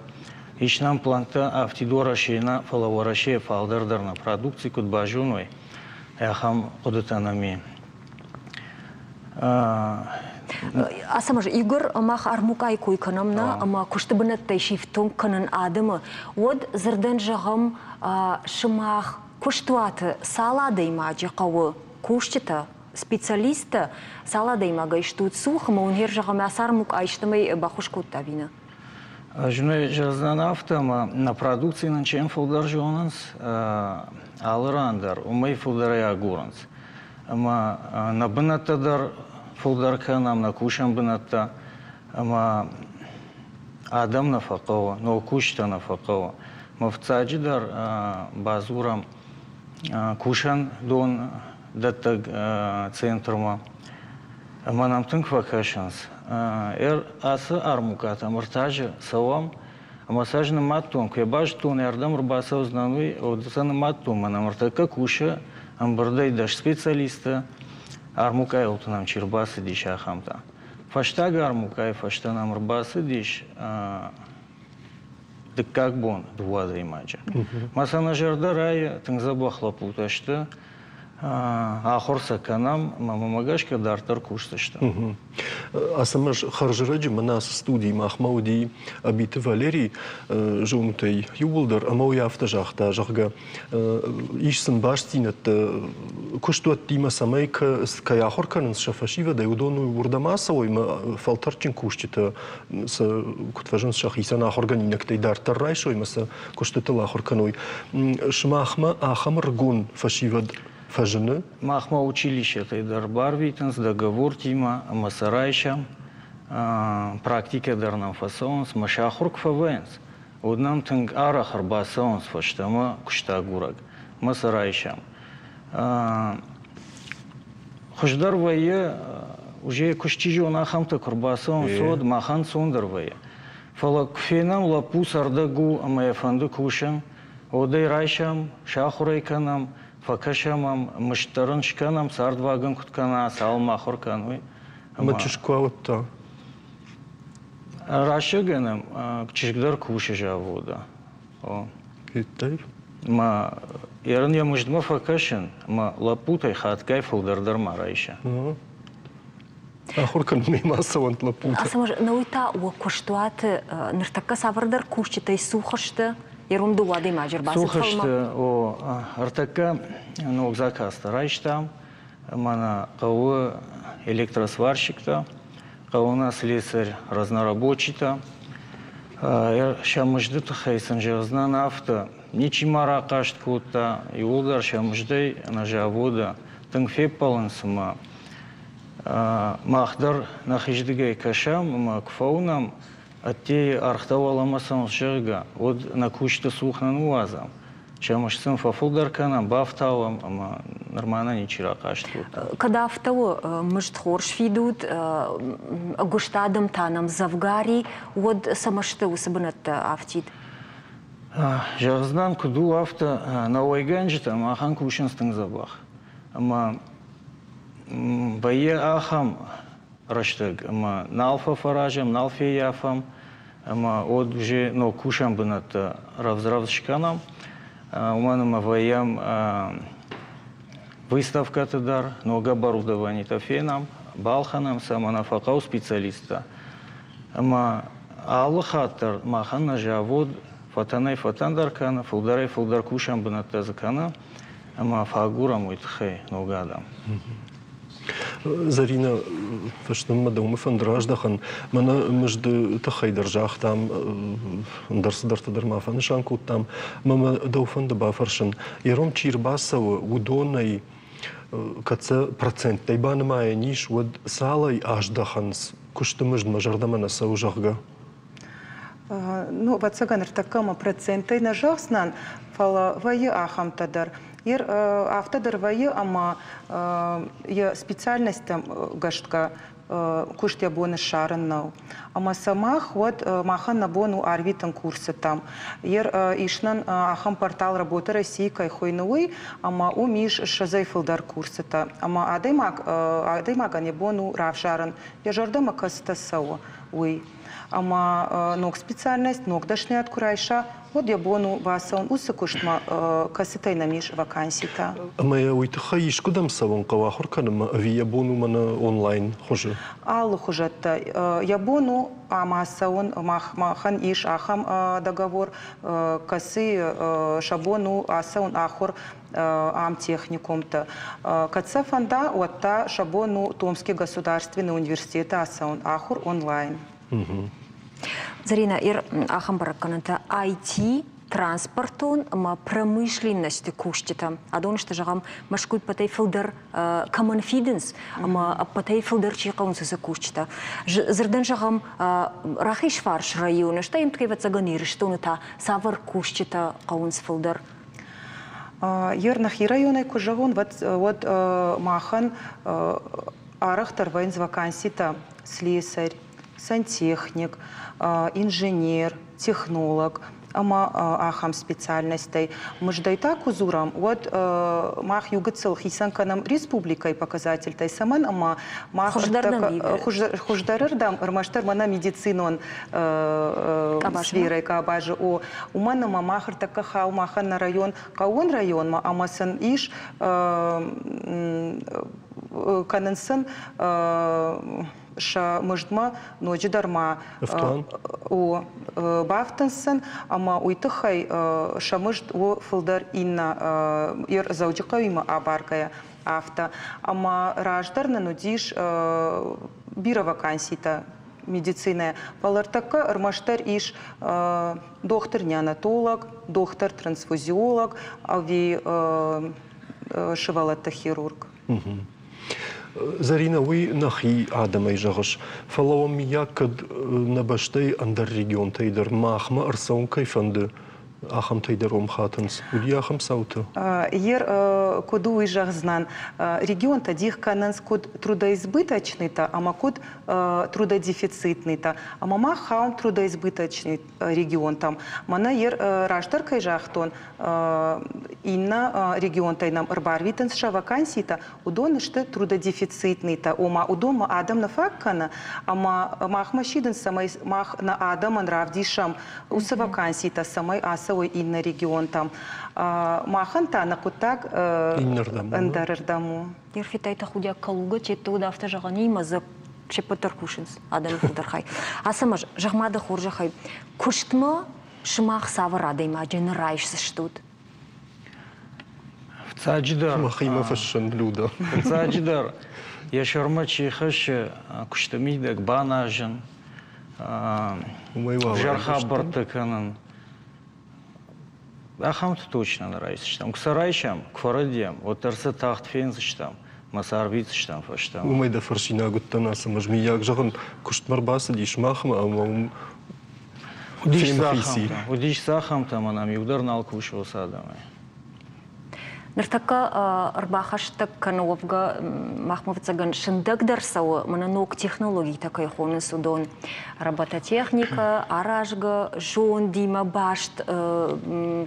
Speaker 11: Ис нӕм плантӕ афтид Уӕрӕсейы нӕ, фӕлӕ Уӕрӕсейы фалдӕр дӕр нӕ продукци куыд базоной, ахӕм хъуыдытӕ нӕм и.
Speaker 2: Ацӕмӕз, Игорь, мах армукъайы кой кӕнӕм нӕ, ӕмӕ куысты бынӕттӕй сифтонг кӕнын адӕмы, уӕд дзырдӕн зӕгъӕм, сымах куыстуаты цал адӕймаджы хъӕуы кусджытӕ, специалисттӕ, цал адӕймагӕй стут цух ӕмӕ уын хер зӕгъӕм, ацы армукъа истӕмӕй баххуыс кодта ӕви нӕ?
Speaker 11: Ӕз зӕгъдзынӕн афтӕ, ӕмӕ нӕ продукци нын чем фылдӕр зонынц, алы ран дӕр, уымӕй фылдӕрӕй агурынц. Ӕмӕ нӕ бынӕттӕ дӕр фылдӕр кӕнӕм, нӕ кусӕн бынӕттӕ, ӕмӕ адӕм нӕ фӕхъӕуы, ног кусджытӕ нӕ фӕхъӕуы. Мӕ фыццаджыдӕр бадзурӕм кусӕндон дӕттӕг центрмӕ, ӕмӕ нӕм тынг фӕкӕсынц. Ацы армукъатӕм ӕртӕ цӕуӕм, ӕмӕ сӕ ӕз нымадтон, куы йӕ базыдтон, ардӕм ӕрбацӕудзынӕн, уый, уӕд сӕ нымадтон, мӕнӕ ныртӕккӕ кусы ӕмбырдӕй 10 специалисты, армукъайыл нӕм чи рбацыдис, ахӕмтӕ. Фӕстаг армукъайы фӕстӕ нӕм ӕрбацыдис дыккаг бон дыууӕ адӕймаджы. Мӕ сӕ нӕ зӕрдӕ райы, тынг дзӕбӕх лӕппутӕ сты, ахуыр сӕ кӕнӕм, ӕмӕ мӕмӕ гӕсгӕ дарддӕр кусдзысты.
Speaker 1: Ацӕмӕз, хӕрзӕрӕджы мӕнӕ ацы студийы махмӕ уыди Абиты Валерий зонутӕй иууылдӕр, ӕмӕ уый афтӕ загъта, зӕгъгӕ, ис сын бастдзинӕдтӕ куыстуӕттимӕ, цӕмӕй кӕй ахуыр кӕнынц сӕ фӕсивӕдӕй, уыдон уырдӕм ацӕуой ӕмӕ фӕлтӕрдджын кусджытӕ сӕ куыд фӕзынц сӕхицӕн ахуыргӕнинӕгтӕй дарддӕр райсой ӕмӕ сӕ куыстытыл ахуыр кӕной. Сымахмӕ ахӕм ӕрыгон фӕсивӕд фӕзыны?
Speaker 11: Махмӕ училищетӕй дӕр барвитынц договортимӕ ӕмӕ сӕ райсӕм. Практикӕ дӕр нӕм фӕцӕуынц, мӕ сӕ ахуыр куы фӕвӕййынц, уӕд нӕм тынг арӕх ӕрбацӕуынц фӕстӕмӕ куыстагурӕг, мӕ сӕ райсӕм. Хуыздӕр вӕййы, уже куыст чи зоны, ахӕмтӕ куы рбацӕуынц, уӕд махӕн ӕнцондӕр вӕййы. Фӕлӕ куы фенӕм, лӕппу цӕрдӕг у ӕмӕ йӕ фӕнды кусын, уӕд ӕй райсӕм, сахуыр ӕй кӕнӕм, фӕкӕсӕм ӕм, мызд дӕр ын скӕнӕм, цардваг ын куыд кӕна, цалынмӕ ахуыр кӕн, уый.
Speaker 1: Ӕмӕ чызг куы ауыдта?
Speaker 11: Рӕсӕгӕн чызг дӕр кусы заводы.
Speaker 1: Федтай?
Speaker 11: Мӕ ерын йӕ мыздмӕ фӕкӕсын, ӕмӕ лӕппутӕй хатгай фылдӕр дӕр ма райса.
Speaker 1: Ахуыр кӕнынмӕ ма цӕуӕнт лӕппутӕ.
Speaker 2: Ацӕмӕз, науи та уӕ куыстуаты ныртӕккӕ цавӕрдӕр кусджытӕй цух сты? Йе ром дыууӕ адӕймаджы ӕрбацыд.
Speaker 11: Цух сты, о, ӕртӕккӕ ног заказтӕ райстам, ӕмӕ нӕ хъӕуы электросварщиктӕ, хъӕуы нӕ слесарь, разнорабочитӕ. Сӕ мызды тыххӕй сын зӕгъдзынӕн афтӕ, ничи ма рахъаст кодта, иууылдӕр сӕ мыздӕй нӕ заводы тынг феппӕлынц ӕмӕ мах дӕр нӕхиздыгӕй кӕсӕм ӕмӕ куы фӕуынӕм, ӕддейы ӕргътӕ уӕлӕмӕ цӕуынц, зӕгъгӕ, уӕд нӕ кусджыты цух нӕ ныууадзӕм. Сӕ сын фӕфылдӕр кӕнӕм, бафтауӕм ӕмӕ нырма нӕ ничи рахъаст кодта.
Speaker 2: Кӕд афтӕ у, мызд хорз фидут, ӕгуыст адӕм та нӕм дзӕвгар и, уӕд цӕмӕ сты уыцы бынӕттӕ афтид?
Speaker 11: Зӕгъдзынӕн, куыд у, афтӕ нӕ уӕйгӕнджытӕ махӕн кусынц тынг дзӕбӕх. Ӕмӕ вӕййы ахӕм рӕстӕг, ӕмӕ нал фӕфӕразӕм, нал феййафӕм, ӕмӕ уӕд уже ног кусӕн бынӕттӕ рӕвдз-рӕвдз скӕнӕм. Уымӕн ӕмӕ вӕййӕм выставкӕты дӕр, ног оборудованитӕ фенӕм, балхӕнӕм сӕ ӕмӕ нӕ фӕхъӕуы специалисттӕ. Ӕмӕ алы хатт дӕр махӕн нӕ завод фӕтӕнӕй-фӕтӕндӕр кӕны, фылдӕрӕй-фылдӕр кусӕн бынӕттӕ дзы кӕны. Ӕмӕ фӕагурӕм уый тыххӕй ног адӕм.
Speaker 1: Зӕринӕ, фӕстӕмӕ дӕумӕ фӕнды раздӕхын. Мӕнӕ мызды тыххӕй дӕр загътам, ӕндӕр цыдӕртӕ дӕр ма фӕнысан кодтам. Мӕ мӕ дӕу фӕнды бафӕрсын, ером чи рбацӕуы, уыдонӕй кӕд сӕ проценттӕй банымайӕн ис, уӕд цалӕй аздӕхынц куысты мызд мӕ зӕрдӕмӕ нӕ цӕуы, зӕгъгӕ?
Speaker 9: Ну, ӕвӕццӕгӕн, ӕртӕккӕ ӕмӕ процентӕй нӕ зӕгъдзынӕн, фӕлӕ вӕййы ахӕмтӕ дӕр. Афтӕ дӕр вӕййы, ӕмӕ йӕ специальностьтӕм гӕсгӕ куыст йӕ бон ссарын нӕу. Ӕмӕ сӕ мах уӕд махӕн нӕ бон у арвитын курсытӕм. Ис нын ахӕм портал «Работа России» кӕй хуыйны, уый, ӕмӕ уым ис ссӕдзӕй фылдӕр курсытӕ. Ӕмӕ адӕймаг, адӕймагӕн йӕ бон у равзарын, йӕ зӕрдӕмӕ кӕцытӕ цӕуы. уый. Ӕмӕ ног специальность, ног дӕсныйад куы райса, уӕд йӕ бон у бацӕуын уыцы куыстмӕ, кӕцытӕй нӕм ис ваканситӕ.
Speaker 1: Ӕмӕ йӕ уый тыххӕй искуыдӕм цӕуын хъӕуы ахуыр кӕнынмӕ ӕви йӕ бон у мӕнӕ онлайн хуызы?
Speaker 9: Алы хуызӕттӕ. Йӕ бон у ӕмӕ цӕуын, махӕн ис ахӕм договор, кӕцыйы сӕ бон у ацӕуын ахуыр ам техникумты. Кӕд сӕ фӕнда, уӕд та сӕ бон у Томский государственный университеты ацӕуын ахуыр онлайн.
Speaker 2: Зарина, ир ахӕм бӕрӕггӕнӕнтӕ IT, транспортон ӕмӕ промышленносты кусджытӕ. Адон сты, зӕгъӕм, Мӕскуыйы ӕппӕтӕй фылдӕр кӕмӕн фидынц ӕмӕ ӕппӕтӕй фылдӕр чи хъӕуынц, уыцы кусджытӕ. Дзырдӕн зӕгъӕм, Рахизфарс районы, стӕй ӕмткӕй ӕвӕццӕгӕн Ирыстоны та цавӕр кусджытӕ хъӕуынц фылдӕр?
Speaker 9: Ер нӕхи районӕй куы зӕгъон, уӕд махӕн арӕхдӕр вӕййынц ваканситӕ слесарь, сантехник, инженер, технолог ӕмӕ ахӕм специальностӕй. Мыздӕй та куы дзурӕм, уӕд мах иу гыццыл хицӕн кӕнӕм республикӕйы показательтӕй, цӕмӕн ӕмӕ мах хуыздӕрырдӕм ӕрмӕстдӕр мӕнӕ медицинон сферӕйы къабазы у, уымӕн ӕмӕ мах ӕртӕккӕ хауы махӕн нӕ район хъӕууон районмӕ ӕмӕ сын ис кӕнынц сын сӕ мыздмӕ ноджыдӕр ма у бафтынц сын ӕмӕ уый тыххӕй сӕ мызд у фылдӕр иннӕ Дзӕуджыхъӕуимӕ абаргӕйӕ афтӕ. Ӕмӕ раздӕр нын уыдис бирӕ ваканситӕ медицинӕйӕ, фӕлӕ ӕртӕккӕ ӕрмӕстдӕр ис дохтыр-неонатолог, дохтыр-трансфузиолог ӕви сывӕллӕтты хирург.
Speaker 1: Зӕринӕ, уый нӕхи адӕмӕй зӕгъыс, фӕлӕ уӕм миййаг кӕд нӕ бӕстӕйы ӕндӕр регионтӕй дӕр махмӕ ӕрцӕуын кӕй фӕнды, ахӕмтӕй дӕр уӕм хатынц. Уыди ахӕм цаутӕ?
Speaker 9: Ер куыд у, уый зӕгъдзынӕн. Регионтӕ дих кӕнынц куыд трудоизбыточныйтӕ ӕмӕ куыд трудодефицитныйтӕ. Ӕмӕ мах хауӕм трудоизбыточный регионтӕм. Мӕнӕ ер раздӕр кӕй загътон, иннӕ регионтӕй нӕм ӕрбарвитынц сӕ ваканситӕ, уыдон сты трудодефицитныйтӕ, ома уыдонмӕ адӕм нӕ фаг кӕны, ӕмӕ махмӕ сидынц, цӕмӕй мах нӕ адӕмӕн равдисӕм уыцы ваканситӕ, цӕмӕй ацӕуой иннӕ регионтӕм. Махӕн та нӕ хъуыддаг ӕндӕрырдӕм у.
Speaker 2: Ерфитай тӕхудиаг Калуга тетты уыд афтӕ зӕгъӕн ӕмӕ дзы се ппӕт дӕр кусынц адӕмы фылдӕр хай. Ацӕмӕз, зӕгъ-ма дӕ хорзӕхӕй, куыстмӕ сымах цавӕр адӕймаджы нӕ райсдзыстут?
Speaker 11: Фыццаджыдӕр
Speaker 1: Мӕхимӕ фыссын, Люда.
Speaker 11: Фыццаджыдӕр йӕ сӕрмӕ чи хӕссы куысты мидӕг баназын, ӕвзӕр хабӕрттӕ кӕнын. Ахӕмты точно нӕ райсдзыстӕм. Куы сӕ райсӕм, куы фӕрӕдийӕм, уӕддӕр сӕ тагъд фендзыстӕм мӕ сӕ арвитдзыстӕм фӕстӕмӕ.
Speaker 1: Уымӕй дӕ фӕрсинаг уыдтӕн, Ацӕмӕз, мыййаг, зӕгъын, куыстмӕ ӕрбацыдис махмӕ ӕмӕ уым
Speaker 11: Уыдис дзы ахӕмтӕ, ӕмӕ нӕм иу дӕр нал кусы уыцы адӕмӕй.
Speaker 2: Ныртӕккӕ ӕрбахӕстӕг кӕны уӕвгӕ махмӕ ӕвӕццӕгӕн сындӕгдӕр цӕуы, мӕнӕ ног технологитӕ кӕй хонынц, уыдон. Робототехникӕ, аразгӕ зондимӕ баст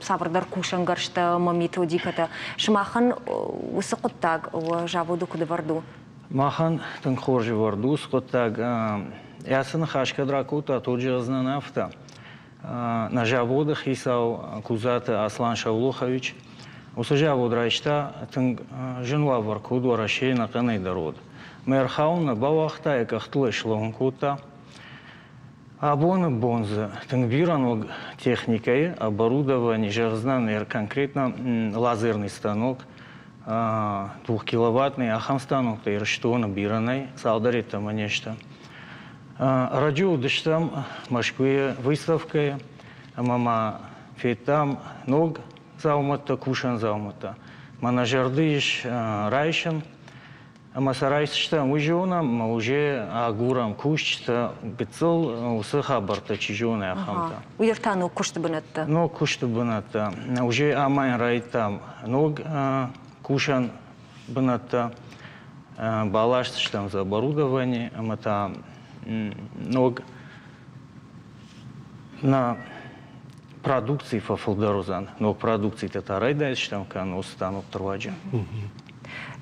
Speaker 2: цавӕрдӕр кусӕнгӕрзтӕ ӕмӕ методикӕтӕ. Сымахӕн уыцы хъуыддаг уӕ заводы куыд ӕвӕрд у?
Speaker 11: Махӕн тынг хорз ӕвӕрд у уыцы хъуыддаг. Ацы ныхас кӕд ракодта, тоджы ӕз нӕ афтӕ. Нӕ заводы хицау Кудзаты Аслан Шаулохович уыцы завод райста тынг зын уавӕр куыд Уӕрӕсейы ӕнӕхъӕнӕй дӕр уыд. Мӕ ӕрхауын нӕ бауагъта, йӕ къӕхтыл ӕй слӕууын кодта. Абоны бон дзы тынг бирӕ ног техникӕйы оборудование, зӕгъдзынӕн, конкретно лазерный станок, двухкиловаттный ахӕм станоктӕ Ирыстоны бирӕ нӕй, цалдӕр йеддӕмӕ не сты. Ӕрӕджы уыдыстӕм Мӕскуыйы выставкӕйы ӕмӕ ма федтам ног дзаумӕттӕ, кусӕн дзаумӕттӕ. Мӕнӕ зӕрды ис райсын ӕмӕ сӕ райсдзыстӕм, уый зонӕм ӕмӕ уже агурӕм кусджытӕ, гыццыл уыцы хабӕрттӕ чи зоны, ахӕмтӕ.
Speaker 2: Уый дӕр та ног куысты бынӕттӕ?
Speaker 11: Ног куысты бынӕттӕ. Уже амайын райдыдтам ног кусӕн бынӕттӕ, баласдзыстӕм дзы оборудование ӕмӕ та ног нӕ продукци фӕфылдӕр уыдзӕн. Ног продукцитӕ та райдайдзыстӕм кӕнын уыцы станокты руаджы.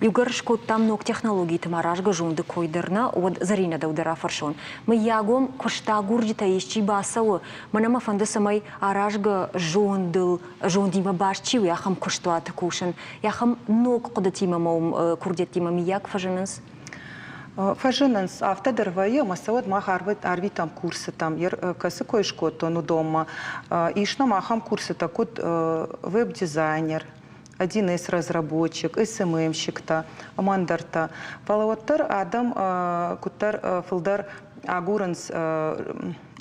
Speaker 2: Иугӕр скодтам ног технологиты ма аразгӕ зонды кой дӕр нӕ, уӕд Зӕринӕ дӕу дӕр афӕрсон. Мыййагом куыстагурджытӕй исчи бацӕуы, мӕнӕ мӕ фӕнды, цӕмӕй аразгӕ зондыл, зондимӕ баст чи у, ахӕм куыстуаты кусын, ахӕм ног хъуыдытимӕ мӕ курдиӕттимӕ мыййаг фӕзынынц?
Speaker 9: Фӕзынынц. Афтӕ дӕр вӕййы, ӕмӕ сӕ уӕд мах арвитӕм курсытӕм, кӕцы кой скодтон, уыдонмӕ. Ис нӕм ахӕм курсытӕ, куыд веб-дизайнер, 1С-разработчик, СММ-щиктӕ ӕмӕ ӕндӕртӕ. Фӕлӕ уӕддӕр адӕм куыддӕр фылдӕр агурынц,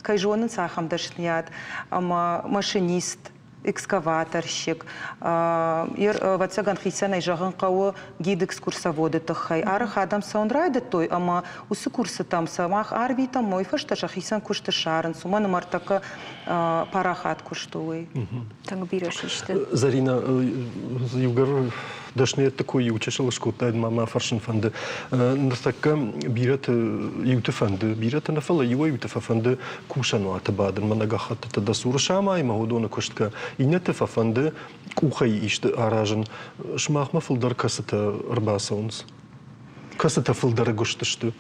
Speaker 9: кӕй зонынц, ахӕм дӕсныйад ӕмӕ машинист, экскаваторщик. Ӕвӕццӕгӕн, хицӕнӕй зӕгъын хъӕуы гид-экскурсоводы тыххӕй. Арӕх адӕм цӕуын райдыдтой ӕмӕ уыцы курсытӕм сӕ мах арвитӕм, уый фӕстӕ сӕхицӕн куыст ссарынц, уымӕн ӕмӕ ӕртӕккӕ парахат куыст у уый.
Speaker 2: Тынг бирӕ систы.
Speaker 1: Зӕринӕ, иугӕр дӕсныйӕдты кой иу чысыл скодтаид, ма мӕ фӕрсын фӕнды. Ныртӕккӕ бирӕты иуты фӕнды, бирӕты нӕ, фӕлӕ иуӕй-иуты фӕфӕнды кусӕнуаты бадын, мӕнӕ гӕххӕттытӕ дӕ цуры самай ӕмӕ уыдоны куысткӕ. Иннӕты фӕфӕнды къухӕй исты аразын. Сымахмӕ фылдӕр кӕцытӕ ӕрбацӕуынц? Кӕцытӕ фылдӕр ӕгуыст сты?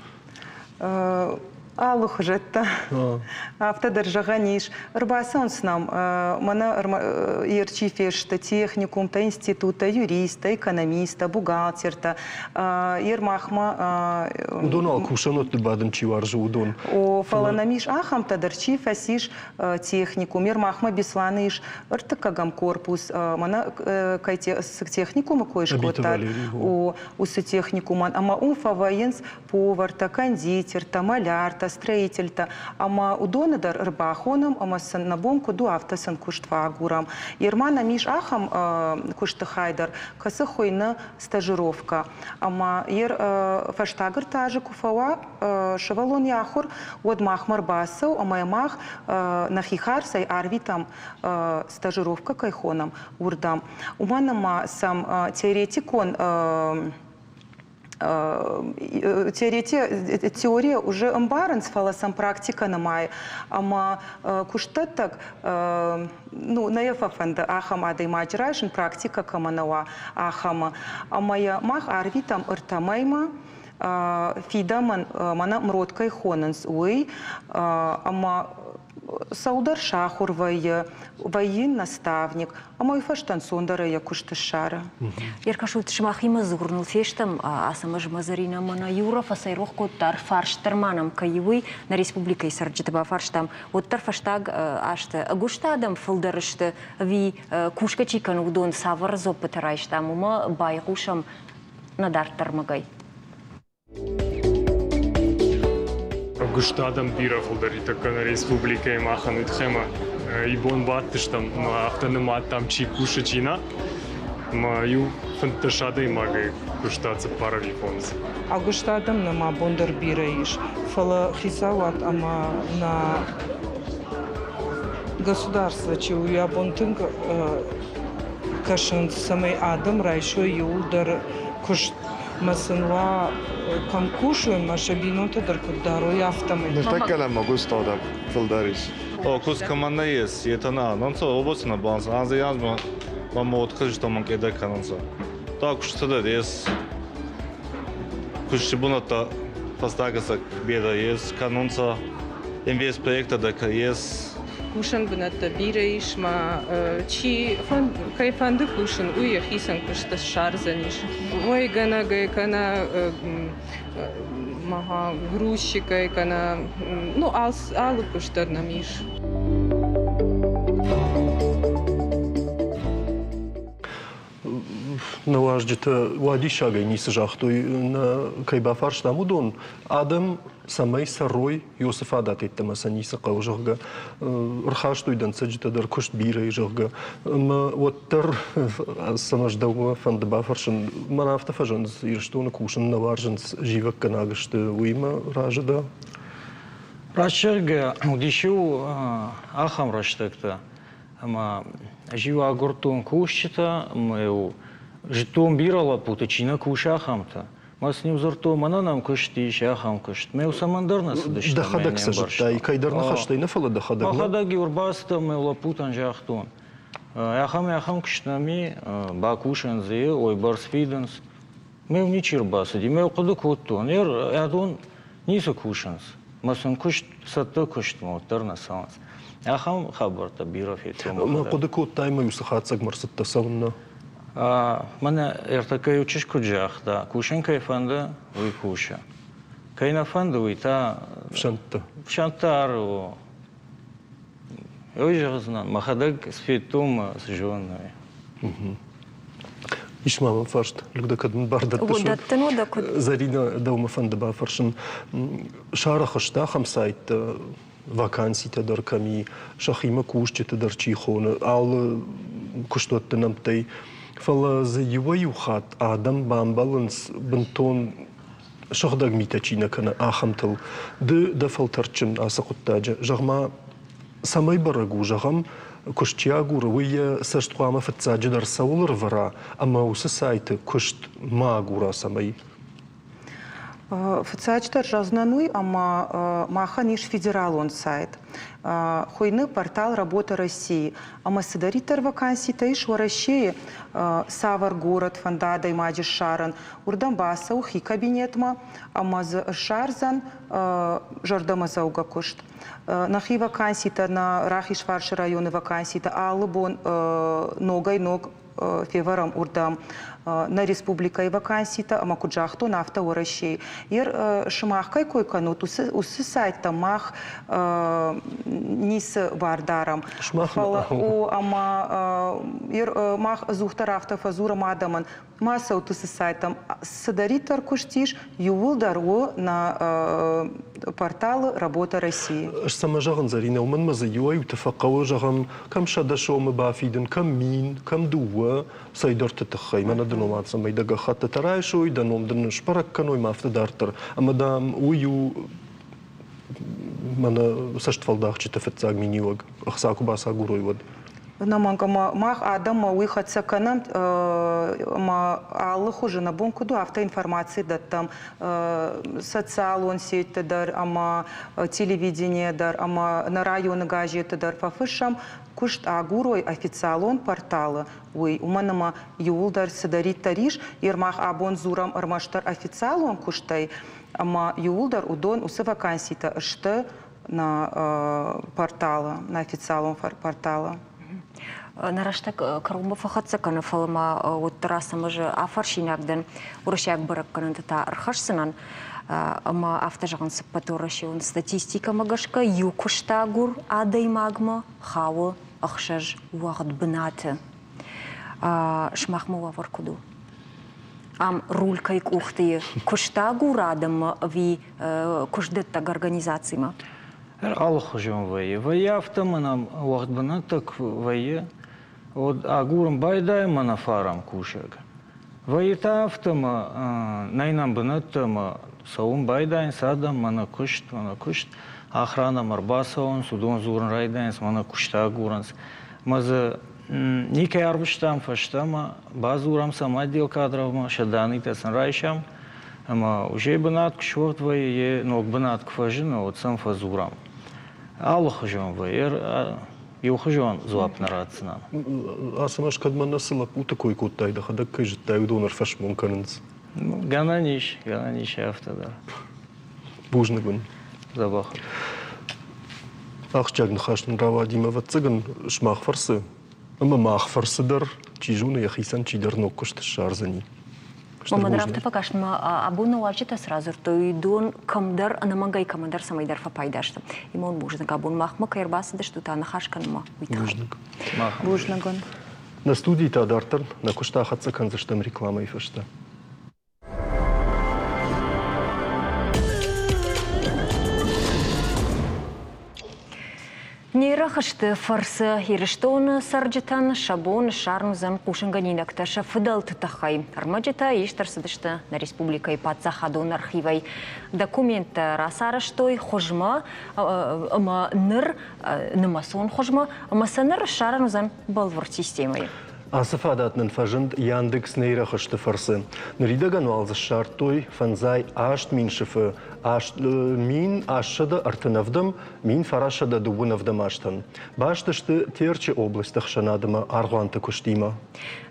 Speaker 9: Алыхуызӕттӕ. Афтӕ дӕр зӕгъӕн ис. Ӕрбацӕуынц нӕм мӕнӕ йе чи фесты техникумтӕ, институттӕ, юристтӕ, экономисттӕ, бухгалтертӕ. Ер махмӕ
Speaker 1: Уыдон уал кусӕнуӕтты бадын чи уарзы, уыдон.
Speaker 9: О, фӕлӕ нӕм ис ахӕмтӕ дӕр, чи фӕцис техникум. Ер махмӕ Беслӕны ис ӕртыккӕгӕм корпус. Мӕнӕ кӕй цы техникумы кой скодтат, о, уыцы техникумӕн. Ӕмӕ уым фӕвӕййынц повартӕ, кондитертӕ, маляртӕ, строительтӕ ӕмӕ уыдоны дӕр ӕрбахонӕм ӕмӕ сын нӕ бон куыд у, афтӕ сын куыст фӕагурӕм. Ерма нӕм ис ахӕм куысты хай дӕр, кӕцы хуыйны стажировкӕ. Ӕмӕ ер фӕстаг ӕртӕ азы куы фӕуа сывӕллон йӕ ахуыр, уӕд махмӕ ӕрбацӕуы ӕмӕ мах нӕхи хардзӕй арвитӕм стажировкӕ кӕй хонӕм, уырдӕм. Уымӕн ӕмӕ сӕм теоретикон теория уже ӕмбарынц, фӕлӕ сӕм практикӕ нымайы. Ӕмӕ куыстдӕттӕг ну, нӕ йӕ фӕфӕнды ахӕм адӕймаджы райсын, практикӕ кӕмӕ нӕ уа, ахӕмы. Ӕмӕ йӕ мах арвитӕм ӕртӕ мӕймӕ, фидӕмӕн мӕнӕ мрот кӕй хонынц, уый. Ӕмӕ цӕуылдӕр сахуыр вӕййы, вӕййы наставник, ӕмӕ уый фӕстӕ ӕнцондӕрӕй йӕ куыст ссары.
Speaker 2: Ӕркӕсут, сымахимӕ дзурыныл фестӕм, Ацӕмӕз ӕмӕ Зӕринӕ мӕнӕ Юра фӕцӕйрох кодта, фарст дӕр ма нӕм кӕй уый, нӕ республикӕйы цӕрджыты бафарстам, уӕддӕр фӕстаг азты ӕгуыст адӕм фылдӕр сты ӕви кусгӕ чи кӕны, уыдон цавӕр дзуаппытӕ райстам, уымӕ байхъусӕм нӕ дарддӕр мыгӕй.
Speaker 12: Ӕгуыст адӕм бирӕ фылдӕр итӕккӕ нӕ республикӕйы махӕн уыдхӕмӕ ибон бадтыстӕм ӕмӕ афтӕ нымадтам, чи кусы, чи нӕ. Ӕмӕ иу 15 адӕймагӕй куыста цыппар ӕви фондз.
Speaker 13: Ӕгуыст адӕм нӕм абон дӕр бирӕ ис, фӕлӕ хицауад ӕмӕ нӕ государство чи у, уый абон тынг кӕсынц, цӕмӕй адӕм райсой иууылдӕр куыст мӕ сын уа кӕм кусой, мӕ сӕ бинонтӕ дӕр куыд дарой, афтӕмӕй.
Speaker 14: Ныртӕккӕ нӕм ӕгуыст адӕм фылдӕр ис.
Speaker 15: Куст кӕмӕн нӕ ес, етӕ нӕ нцӕ, обоци нӕ банцӕ. Анзӕй анзмӕ ба мод хызтӕ мӕн къедӕ кӕнунцӕ. Та куститӕ дӕр ес. Кусти бунӕттӕ фӕстагӕсӕг берӕ ес, кӕнунцӕ. Инвестпроекттӕ дӕр ес.
Speaker 16: Кусӕн бынӕттӕ бирӕ ис ма чи кӕй фӕнды кусын, уый йӕхицӕн куыст ссардзӕнис. Уӕйгӕнӕгӕй кӕнӕ грузчикӕй кӕнӕ ну алы куыст дӕр нӕм ис.
Speaker 1: Нӕ уазджытӕ уадиссагӕй ницы загътой, нӕ кӕй бафарстам, уыдон. Адӕм цӕмӕй цӕрой, Иосы фадат йеддӕмӕ сӕ ницы хъӕуы, зӕгъгӕ, ӕрхастой дӕнцӕджытӕ дӕр куыст бирӕ, зӕгъгӕ. Ӕмӕ уӕддӕр цӕмӕ дӕумӕ фӕнды бафӕрсын, мӕн афтӕ фӕзынынц, Ирыстоны кусын нӕ уарзынц, зивӕггӕнаг сты, уыимӕ разы дӕ?
Speaker 11: Раст зӕгъгӕ, уыдис-иу ахӕм рӕстӕгтӕ, ӕмӕ ӕз-иу агуырдтон кусджытӕ ӕмӕ-иу зыдтон бирӕ лӕппуты, чи нӕ кусы, ахӕмтӕ. Мӕ сын-иу дзырдтон, мӕнӕ нӕм куыст ис, ахӕм куыст. Мӕ-иу цӕмӕндӕр нӕ цыдысты.
Speaker 1: Дӕхӕдӕг сӕ зыдтай, кӕйдӕр ныхӕстӕй нӕ, фӕлӕ дӕхӕдӕг.
Speaker 11: Мӕхӕдӕг-иу ӕрбацыдтӕн мӕ лӕппутӕн загътон, ахӕм ахӕм куыст нӕм и, бакусӕн дзы и, уойбӕрц фидынц. Мӕ ничи ӕрбацыди. Мӕ хъуыды кодтон, адон ницы кусынц. Мӕ сын куыст, цӕттӕ куыстмӕ уӕддӕр нӕ цӕуынц. Ахӕм хабӕрттӕ бирӕ федтон.
Speaker 1: Мӕ хъуыды кодтай ӕмӕ-иу цы хатдзӕгмӕ ӕрцыдтӕ цӕуыннӕ?
Speaker 11: Мӕнӕ ӕртӕккӕ иу чызг куыд загъта, кусын кӕй фӕнды, уый кусы. Кӕй нӕ фӕнды, уый та...
Speaker 1: Фсӕнттӕ.
Speaker 11: Фсӕнттӕ ары, о. Ой зӕгъдзынӕн, мӕхӕдӕг федтон мӕ цы зонын ӕй.
Speaker 1: Ис ма мӕм фарст, Люда, кӕд мын бар дӕттыс?
Speaker 2: Дӕттын уӕдӕ куыд?
Speaker 1: Зӕринӕ, дӕумӕ фӕнды бафӕрсын. Сарӕх сты ахӕм сайттӕ, ваканситӕ дӕр кӕм и, сӕхимӕ кусджыты дӕр чи хоны, алы куыстуӕтты нӕмттӕй. Фӕлӕ дзы иуӕй-иу хатт адӕм бамбӕлынц бынтон сыгъдӕг митӕ чи нӕ кӕны, ахӕмтыл. Ды дӕ фӕлтӕрдджын ацы хъуыддаджы. Зӕгъ-ма, цӕмӕй бӕрӕг у, зӕгъӕм, куыст чи агуры, уый йӕ цӕст хъуамӕ фыццаджыдӕр цӕуыл ӕрвӕра ӕмӕ уыцы сайты куыст ма агура, цӕмӕй?
Speaker 9: Фыццаджыдӕр зӕгъдзынӕн уый, ӕмӕ махӕн ис федералон сайт. Хуыйны портал «Работа России». Ӕмӕ цыдӕриддӕр ваканситӕ ис Уӕрӕсейы, цавӕр город фӕнды адӕймаджы ссарын, уырдӕм бацӕуы хи кабинетмӕ ӕмӕ дзы ссардзӕн зӕрдӕмӕдзӕугӕ куыст. Нӕхи ваканситӕ, нӕ Рахизфарсы районы ваканситӕ алы бон ногӕй-ног февӕрӕм уырдӕм нӕ республикӕйы ваканситӕ ӕмӕ куыд загътон, афтӕ Уӕрӕсейы. Ер сымах кӕй кой кӕнут, уыцы сайттӕ мах ницы бар дарӕм. Фӕлӕ о ӕмӕ ер мах ӕдзухдӕр афтӕ фӕдзурӕм адӕмӕн, ма цӕут уыцы сайтӕм. Цыдӕриддӕр куыст ис, иууылдӕр у нӕ порталы «Работа России».
Speaker 1: Ӕз цӕмӕ зӕгъын, Зӕринӕ, уымӕн ма дзы иуӕй-иуты фӕхъӕуы, зӕгъӕм, кӕм 100 сомы бафидын, кӕм 1000, кӕм дыууӕ, цӕйдӕрты тыххӕй. Мӕнӕ дын ома цӕмӕй дӕ гӕххӕттытӕ райсой, дӕ ном дын сбӕрӕг кӕной, ма афтӕ дарддӕр. Ӕмӕ, дам, уый у мӕнӕ цӕстфӕлдахджыты фыццаг миниуӕг, ӕхца куы бацагурой, уӕд.
Speaker 9: Ӕнӕмӕнг ӕмӕ мах адӕммӕ уый хӕццӕ кӕнӕм ӕмӕ алы хуызы нӕ бон куыд у, афтӕ информаци дӕттӕм социалон сетьты дӕр ӕмӕ телевидение дӕр ӕмӕ нӕ районы газетты дӕр фӕфыссӕм, куыст агурой официалон порталы, уый, уымӕн ӕмӕ иууылдӕр цыдӕриддӕр ис, мах абон дзурӕм ӕрмӕстдӕр официалон куыстӕй, ӕмӕ иууылдӕр уыдон уыцы ваканситӕ сты на порталы, на официалон порталы.
Speaker 2: Нӕ рӕстӕг кӕронмӕ фӕхӕццӕ кӕны, фӕлӕ ма уӕддӕр Ацӕмӕзы афӕрсинаг дӕн уырыссаг бӕрӕггӕнӕнтӕ та ӕрхӕсдзынӕн. Ӕмӕ афтӕ зӕгъын, цыппӕтуӕрӕсеон статистикӕмӕ гӕсгӕ иу куыстагур адӕймагмӕ хауы ӕхсӕз уӕгъд бынаты. Сымахмӕ уавӕр куыд у? Ам руль кӕй къухты и? Куыстагур адӕммӕ ӕви куыстдӕттӕг организацимӕ?
Speaker 11: Алыхуызон вӕййы. Вӕййы афтӕ мӕнӕ уӕгъд бынӕттӕ куы вӕййы, уӕд агурын байдайӕм мӕнӕ фарӕм кусӕг. Вӕййы та афтӕ ӕмӕ нӕй нӕм бынӕттӕ ӕмӕ цӕуын байдайынц адӕм, мӕнӕ куыст, мӕнӕ куыст. Ӕхранӕм ӕрбацӕуынц, уыдон дзурын райдайынц, мӕнӕ куыст агурынц. Мӕ дзы никӕй арвыстам фӕстӕмӕ, бадзурӕм сӕм отдел кадровмӕ, сӕ даннытӕ сын райсӕм ӕмӕ уже бынат куы суӕгъд вӕййы, йе ног бынат куы фӕзыны, уӕд сӕм фӕдзурӕм. Алыхуызон вӕййы, иухуызон дзуапп нӕ ратдзынӕн.
Speaker 1: Ацӕмӕз, кӕд мӕнӕ цы лӕппуты кой кодтай, дӕхӕдӕг кӕй зыдтай, уыдон ӕрфӕсмон кӕнынц?
Speaker 11: Гӕнӕн ис, гӕнӕн ис афтӕ дӕр.
Speaker 1: Бузныг уын.
Speaker 11: Дзӕбӕх.
Speaker 1: Ахсджиаг ныхас нын рауади, ӕвӕццӕгӕн, сымах фӕрцы ӕмӕ мах фӕрцы дӕр, чи зоны, йӕхицӕн чидӕр ног куыст ссардзӕни.
Speaker 2: Мӕнмӕ дӕр афтӕ фӕкаст, ӕмӕ абон нӕ уазджытӕ цы радзырдтой, уыдон кӕмдӕр, ӕнӕмӕнгӕй кӕмӕндӕр цӕмӕйдӕр фӕпайда сты. Имон бузныг, абон махмӕ кӕй ӕрбацыдыстут аныхас кӕнынмӕ, уый тыххӕй.
Speaker 1: Бузныг.
Speaker 9: Бузныг уын.
Speaker 1: Нӕ студийы та дарддӕр нӕ куыст ахӕццӕ кӕндзыстӕм рекламӕйы фӕстӕ.
Speaker 2: Не рӕхысты фӕрцы Ирыстоны цӕрджытӕн сӕ бон ссарын уыдзӕн хъусынгӕнинӕгтӕ сӕ фыдӕлты тыххӕй. Ӕрмӕджытӕ ист ӕрцыдысты нӕ республикӕйы паддзахадон архивӕй. Документтӕ рацарӕзтой хуызмӕ ӕмӕ ныр нымӕцон хуызмӕ ӕмӕ сӕ ныр ссарӕн уыдзӕн бӕлвырд системӕйы.
Speaker 1: Ацы фадат нын фӕзынд Яндекс нейрохызты фӕрцы. Ныридӕгӕн уал дзы ссардтой 58 сыфы 1837 1937 азтӕн. Баст сты Терчы областы ӕхсӕнадмӕ аргъуанты куыстимӕ.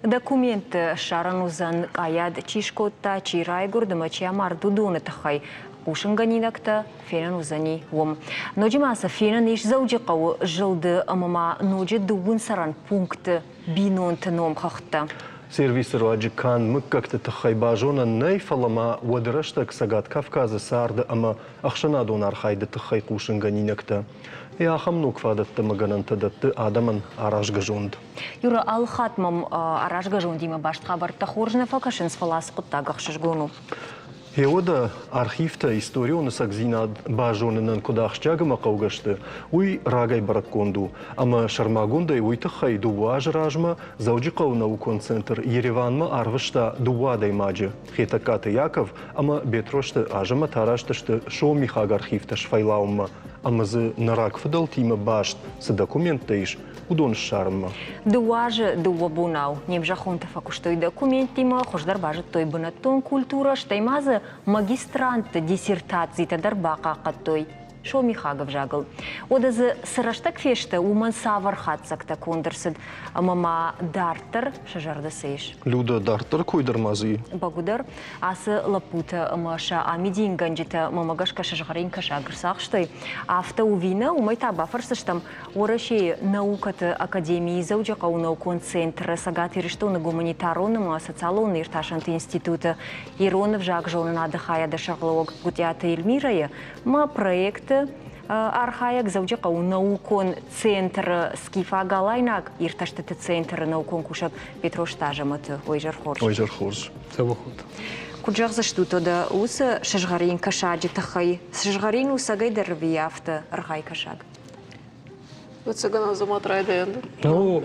Speaker 2: Документты ссарӕн уыдзӕн къайад чи скодта, чи райгуырд ӕмӕ чи амард, уыдоны тыххӕй. Хъусынгӕнинӕгтӕ фенӕн уыдзӕни уым. Ноджы ма сӕ фенӕн ис Дзӕуджыхъӕуы зылды ӕмӕ ма ноджы дыууын цӕрӕн пункты бинонты номхыгъдтӕ.
Speaker 1: Сервисы руаджы канд мыггӕгты тыххӕй базонӕн нӕй, фӕлӕ ма уӕды рӕстӕг Цӕгат Кавказы царды ӕмӕ ӕхсӕнадон архайды тыххӕй хъусынгӕнинӕгтӕ. Йӕ ахӕм ног фадӕттӕ ӕмӕ гӕнӕнтӕ дӕтты адӕмӕн аразгӕ зонд.
Speaker 2: Юра, алы хатт мӕм аразгӕ зондимӕ баст хабӕрттӕ хорз нӕ фӕкӕсынц, фӕлӕ ацы хъуыддаг ӕхсызгон у.
Speaker 1: Гъеуӕдӕ архивтӕ историон ӕцӕгдзинад базонынӕн куыд ахсджиаг ӕмӕ хъӕугӕ сты, уый рагӕй бӕрӕггонд у. Ӕмӕ сӕрмагондӕй уый тыххӕй дыууӕ азы размӕ Дзӕуджыхъӕуы наукон центр Ереванмӕ арвыста дыууӕ адӕймаджы Хетӕгкаты Яков ӕмӕ Бетрозты Азӕмӕт араст сты сомихаг архивтӕ сфӕйлауынмӕ ӕмӕ дзы нӕ рагфыдӕлтимӕ баст цы документтӕ ис, уыдон ссарынмӕ.
Speaker 2: Дыууӕ азы дыууӕ бонау не мзӕххонтӕ фӕкуыстой документтимӕ, хуыздӕр базыдтой бынӕттон культурӕ, стӕй ма дзы магистрантты диссертацитӕ дӕр бахъахъхъӕдтой сомихаг ӕвзагыл. Уӕдӕ дзы цы рӕстӕг фесты, уымӕн цавӕр хатдзӕгтӕ конд ӕрцыд ӕмӕ ма дарддӕр сӕ зӕрды цы ис?
Speaker 1: Люда, дарддӕр кой дӕр ма дзы и?
Speaker 2: Бӕгуыдӕр, ацы лӕппутӕ ӕмӕ сӕ амидингӕнджытӕ мӕмӕ гӕсгӕ сызгъӕрин кӕсаг ӕрцахстой. Афтӕ у ӕви нӕ, уымӕй та бафӕрсдзыстӕм Уӕрӕсейы наукӕты академийы Дзӕуджыхъӕуы наукон центры Цӕгат Ирыстоны гуманитарон ӕмӕ социалон иртасӕнты институты ирон ӕвзагзонынады хайады сӕргълӕууӕг Гуытъиаты Эльмирӕйы ӕмӕ проекты архайӕг Дзӕуджыхъӕуы наукон центры скифаг-алайнаг иртӕстыты центры наукон кусӕг Петросты Азӕмӕты. Ой, изӕр хорз.
Speaker 1: Ой, изӕр хорз.
Speaker 6: Дзӕбӕх ут.
Speaker 2: Куыд зӕгъдзыстут, уӕдӕ уыцы сызгъӕрин кӕсаджы тыххӕй? Сызгъӕрин у цӕгӕй дӕр ӕви афтӕ ӕргъай кӕсаг?
Speaker 17: Ӕвӕццӕгӕн Азамат райдайӕн.
Speaker 18: Ну,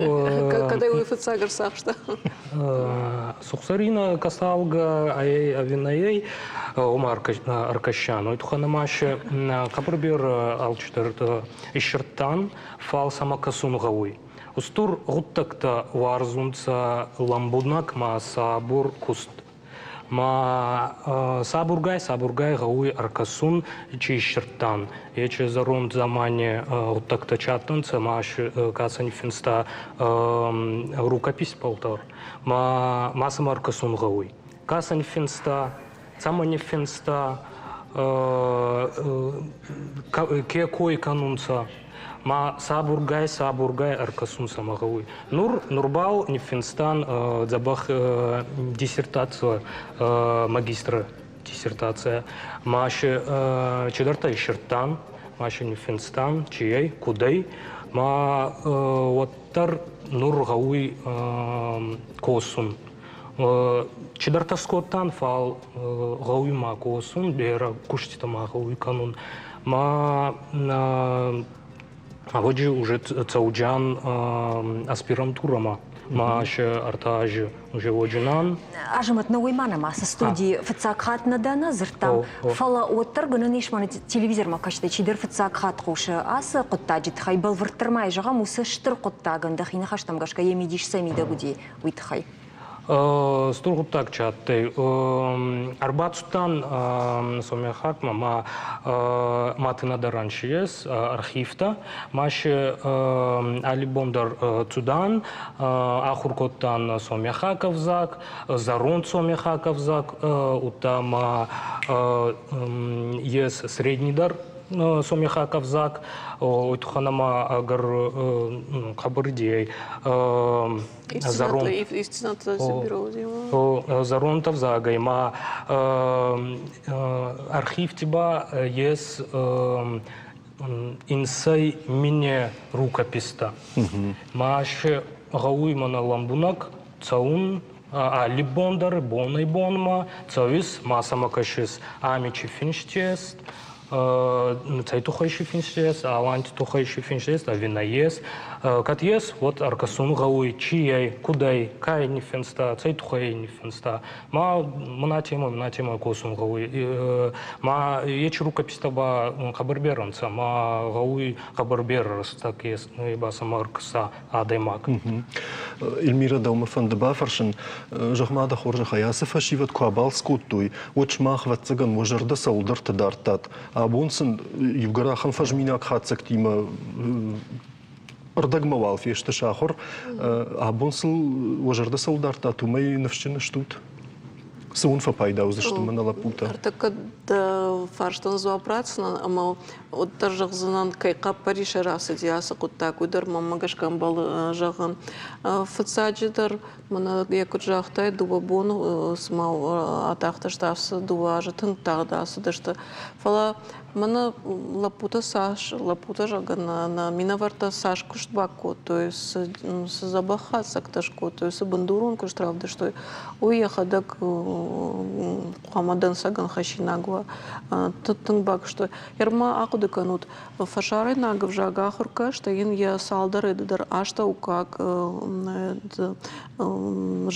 Speaker 17: Кӕдӕй уый фыццаг ӕрцахста?
Speaker 18: Сухсарина касалга ай авинаей ома аркащан. Ой туханамаше хъӕбӕр алчидӕр иссирдтан, фал сӕмӕ кӕсун гъӕуй. Устур гъуддӕгтӕ уарзунцӕ лӕмбунӕг ма сабур куст. Ма сабургай-сабургай гъӕуй ӕркӕсун, чи иссирдтан. Ечи зӕронд дзамани гъуддӕгтӕ чи адтӕнцӕ, ма ка сӕ ниффинста рукопись полтор. Ма ма сӕмӕ ӕркӕсун гъӕуй. Ка сӕ ниффинста, цӕмӕ ниффинста, ке кой кӕнунцӕ, ма сабургай-сабургай ӕркӕсун сӕмӕ гъӕуй. Нур нурбал ниффинстан дзӕбӕх диссертаци, магистры диссертация. Ма чидӕртӕ иссирдтан, ма си ниффинстан, чи ӕй, куд ӕй. Ма уӕддӕр нур гъӕуй косун. Чидӕртӕ скодтан, фал гъӕуй ма косун, берӕ куститӕ ма гъӕуй кӕнун. Ма ӕвӕджи уже цӕуджан аспирантурӕмӕ ма се ӕртӕ азы уже уоджинан.
Speaker 2: Азӕмӕт, нӕ уый ма нӕм ацы студийы фыццаг хатт нӕ дӕ нӕ дзырдтам, фӕлӕ уӕддӕр гӕнӕн ис мӕнӕ телевизормӕ кӕсгӕ чидӕр фыццаг хатт хъусы ацы хъуыддаджы тыххӕй, бӕлвырддӕр ма зӕгъӕм, уыцы стыр хъуыддагӕн дӕхи ныхӕстӕм гӕсгӕ йӕ мидис цӕй мидӕг уыди, уый тыххӕй.
Speaker 18: Стур гъуддаг чи адтӕй. Ӕрбацудтан Сомехакмӕ ма Матынадӕрӕн си ес архивтӕ. Ма си алли бон дӕр цудан, ахур кодтан сомехаг ӕвзаг, зӕронд сомехаг ӕвзаг, удта ма ес средний дӕр сомехаг ӕвзаг, уой туххӕн ӕма ӕгӕр хъӕбӕр идейӕй зӕронд ӕвзагӕй ма архивти ба ес инсӕй мине рукопистӕ. Ма се гъӕуй мӕнӕ лӕмбунӕг цӕун алли бон дӕр бонӕй-бонмӕ цӕуис, ма сӕмӕ кӕсис, ами чи финст ес. Цӕй туххӕй си финст ес, аланти туххӕй си финст ес ӕви нӕййес. Кӕд ес, уӕд ӕркӕсун гъӕуй, чи ӕй, куд ӕй, ка ӕй ниффинста, цӕй туххӕй ӕй ниффинста. Ма мӕнӕ тема, мӕнӕ тема косун гъӕуй. Ма ечи рукописьтӕ ба хъӕбӕр берӕ нцӕ, ма гъӕуй хъӕбӕр берӕ рӕстӕг ес, ба сӕмӕ ӕркӕса адӕймаг.
Speaker 1: Эльмира, дӕумӕ фӕнды бафӕрсын, зӕгъ-ма дӕ хорзӕхӕй, ацы фӕсивӕд куы абалц кодтой, уӕд сымах, ӕвӕццӕгӕн, уӕ зӕрдӕ цӕуылдӕрты дардтат. Абон сын иугӕр ахӕм фӕзминаг хатдзӕгтимӕ ӕрдӕгмӕ уал фесты сахуыр. Абон сыл уӕ зӕрдӕ цӕуыл дардтат, уымӕй ныфсджын стут? Цы уын фӕпайда уыдзысты мӕнӕ лӕппутӕ?
Speaker 17: Ӕртӕккӕ дӕ фарстӕн дзуапп ратдзынӕн ӕмӕ уӕддӕр зӕгъдзынӕн, кӕй хъӕппӕрисӕй рацыди ацы хъуыддаг, уый дӕр мӕнмӕ гӕсгӕ ӕмбӕлы зӕгъын. Фыццаджыдӕр, мӕнӕ йӕ куыд загътай, дыууӕ боны цыма атахтысты, ацы дыууӕ азы тынг тагъд ацыдысты. Фӕлӕ мӕнӕ лӕппутӕ цас, лӕппутӕ, зӕгъгӕ, нӕ минӕвӕрттӕ цас куыст бакодтой, цы дзӕбӕх хатдзӕгтӕ скодтой, цы бындурон куыст равдыстой, уый йӕхӕдӕг хъуамӕ дӕнцӕгӕн хӕссинаг уа. Тынг бакуыстой. Ӕрма ахъуыды кӕнут, фӕсарӕйнаг ӕвзаг ахуыр кӕ, стӕй йын йӕ цалдӕр дӕр астӕуккаг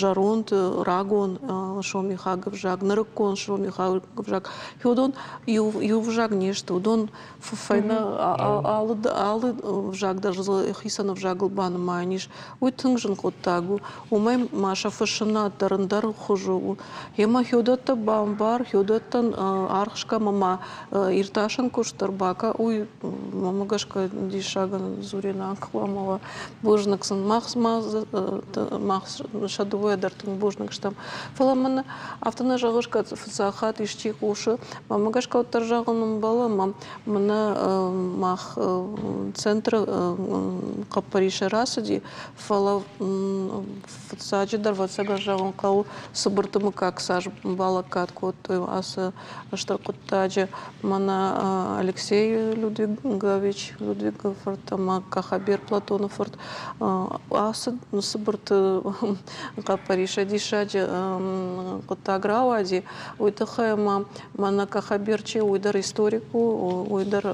Speaker 17: зӕронд рагон сомихаг ӕвзаг, нырыккон сомихаг ӕвзаг. Уыдон иу ӕвзаг не сты, уыдон фӕйнӕ алы алы ӕвзаг дӕр хицӕн ӕвзагыл банымайӕн ис. Уый тынг зын хъуыддаг у. Уымӕй ма сӕ фыссынад дӕр ӕндӕр хуызы у. Гъемӕ хиуӕттӕ бамбар, хиуӕттӕн аргъ скӕ ӕмӕ ма иртасӕн куыст дӕр бакӕ, уый мӕнмӕ гӕсгӕ диссагӕн дзуринаг хъуамӕ уа. Бузныг сын. Мах мах сӕ дыууӕйӕ дӕр тынг бузныг стӕм. Фӕлӕ мын афтӕ нӕ зӕгъыс, кӕд фыццаг хатт исчи хъусы, мӕнмӕ гӕсгӕ уӕддӕр зӕгъын ӕмбӕлы, ӕмӕ мӕнӕ мах центры хъӕппӕрисӕй рацыди, фӕлӕ фыццаджыдӕр, ӕвӕццӕгӕн, зӕгъын хъӕуы, Цыбырты мыггаг цас балӕггад кодтой ацы стыр хъуыддаджы. Мӕнӕ Алексей Людвигович Людвигы фырт ӕмӕ Кахабер Платоны фырт ацы Цыбырты хъӕппӕрисӕй диссаджы хъуыддаг рауади. Уый тыххӕй ӕмӕ мӕнӕ Кахабер чи у, уый дӕр историк у, уый дӕр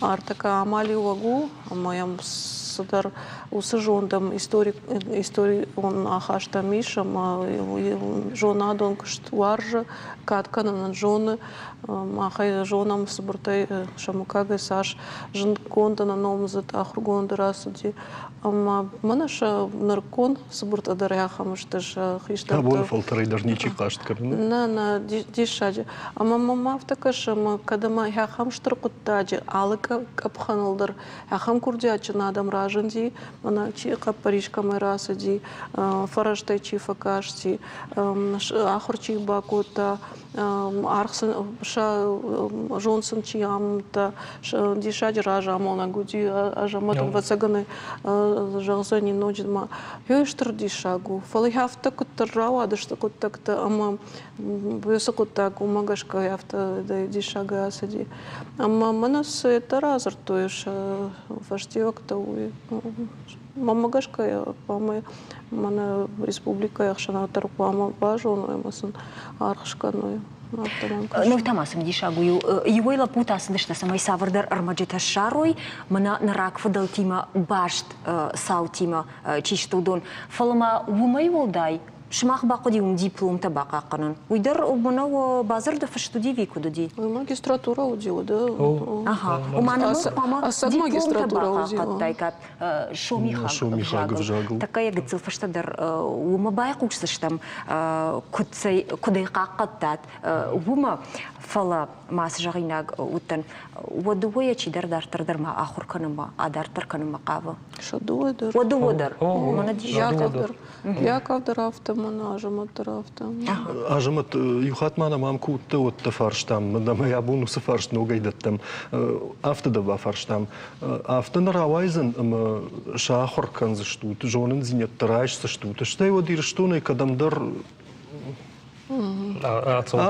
Speaker 17: артӕкӕ амалиуӕг у, ӕмӕ йӕм цыдӕр уыцы зонд ӕм историон ахаст ӕм ис ӕмӕ зонадон куыст уарзы, кад кӕнын ын зоны. Мах ӕй зонӕм цыбыртӕй сӕ мыггагӕй цас зындгонд ӕмӕ номдзыд ахуыргонд рацыди. Ӕмӕ мӕнӕ сӕ нырыккон цыбыртӕ дӕр ахӕм сты сӕ хистӕртӕ.
Speaker 1: Абоны фӕлтӕрӕй дӕр ничи хъаст кӕны.
Speaker 17: Нӕ, нӕ, диссаджы. Ӕмӕ мӕм афтӕ кӕсы, ӕмӕ кӕд ӕмӕ ахӕм стыр хъуыддаджы алы къӕпхӕныл дӕр ахӕм курдиатджын адӕм разынди, мӕнӕ чи хъӕппӕрис кӕмӕй рацыди, фӕрӕзтӕй чи фӕкасти, ахуыр чи бакодта, аргъ сын, сӕ зонд сын чи амыдта, диссаджы разамонӕг уыди, Азӕмӕт, ӕвӕццӕгӕн, зӕгъдзӕни ноджы ма. Йой стыр диссаг у, фӕлӕ афтӕ куыддӕр рауадысты хъуыддӕгтӕ ӕмӕ уыцы хъуыддаг уымӕ гӕсгӕ афтӕ диссагӕй ацыди. Ӕмӕ мӕнӕ цы ӕддӕ радзырдтой сӕ фӕстиуӕгтӕ, уый мӕнмӕ гӕсгӕ хъуамӕ мӕнӕ республикӕйы ӕхсӕнад дӕр хъуамӕ базоной ӕмӕ сын аргъ скӕной.
Speaker 2: Ныр та ма цымыдисаг у, иуӕй лӕппутӕ ацыдысты, цӕмӕй цавӕрдӕр ӕрмӕджытӕ ссарой, мӕнӕ нӕ рагфыдӕлтимӕ баст цаутимӕ чи сты, уыдон. Фӕлӕ ма уымӕй уӕлдай Сымах бахъуыди уым дипломтӕ бахъахъхъӕнын. Уый дӕр мӕнӕ бадзырды фыст уыди ӕви куыд уыди?
Speaker 17: Магистратурӕ уыди, уыди.
Speaker 2: Ага. Ома нӕ хъуамӕ дипломтӕ бахъахъхъӕдтаиккат сомихаг ӕвзагыл. Тӕккӕ йӕ гыццыл фӕстӕдӕр уымӕ байхъусдзыстӕм, куыд ӕй хъахъхъӕдтат, уымӕ. Фӕлӕ ма цы зӕгъинаг уыдтӕн, уӕ дыууӕйӕ чидӕр дарддӕр дӕр ма ахуыр кӕнынмӕ, адарддӕр кӕнынмӕ хъавы.
Speaker 17: Сӕ дыууӕ дӕр.
Speaker 2: Уӕ дыууӕ дӕр.
Speaker 17: Мӕнӕ диссаг. дӕр. Яков дӕр афтӕ, мӕнӕ Азӕмӕт дӕр афтӕ.
Speaker 1: Азӕмӕт, иу хатт ма нӕм ам куы уыдтӕ, уӕд дӕ фарстам, ӕмӕ абон уыцы фарст ногӕй дӕттӕм. Афтӕ дӕ бафарстам. Афтӕ нӕ рауайдзӕн ӕмӕ сӕ ахуыр кӕндзыстут, зонындзинӕдтӕ райсдзыстут, стӕй уӕд Ирыстонӕй кӕдӕмдӕр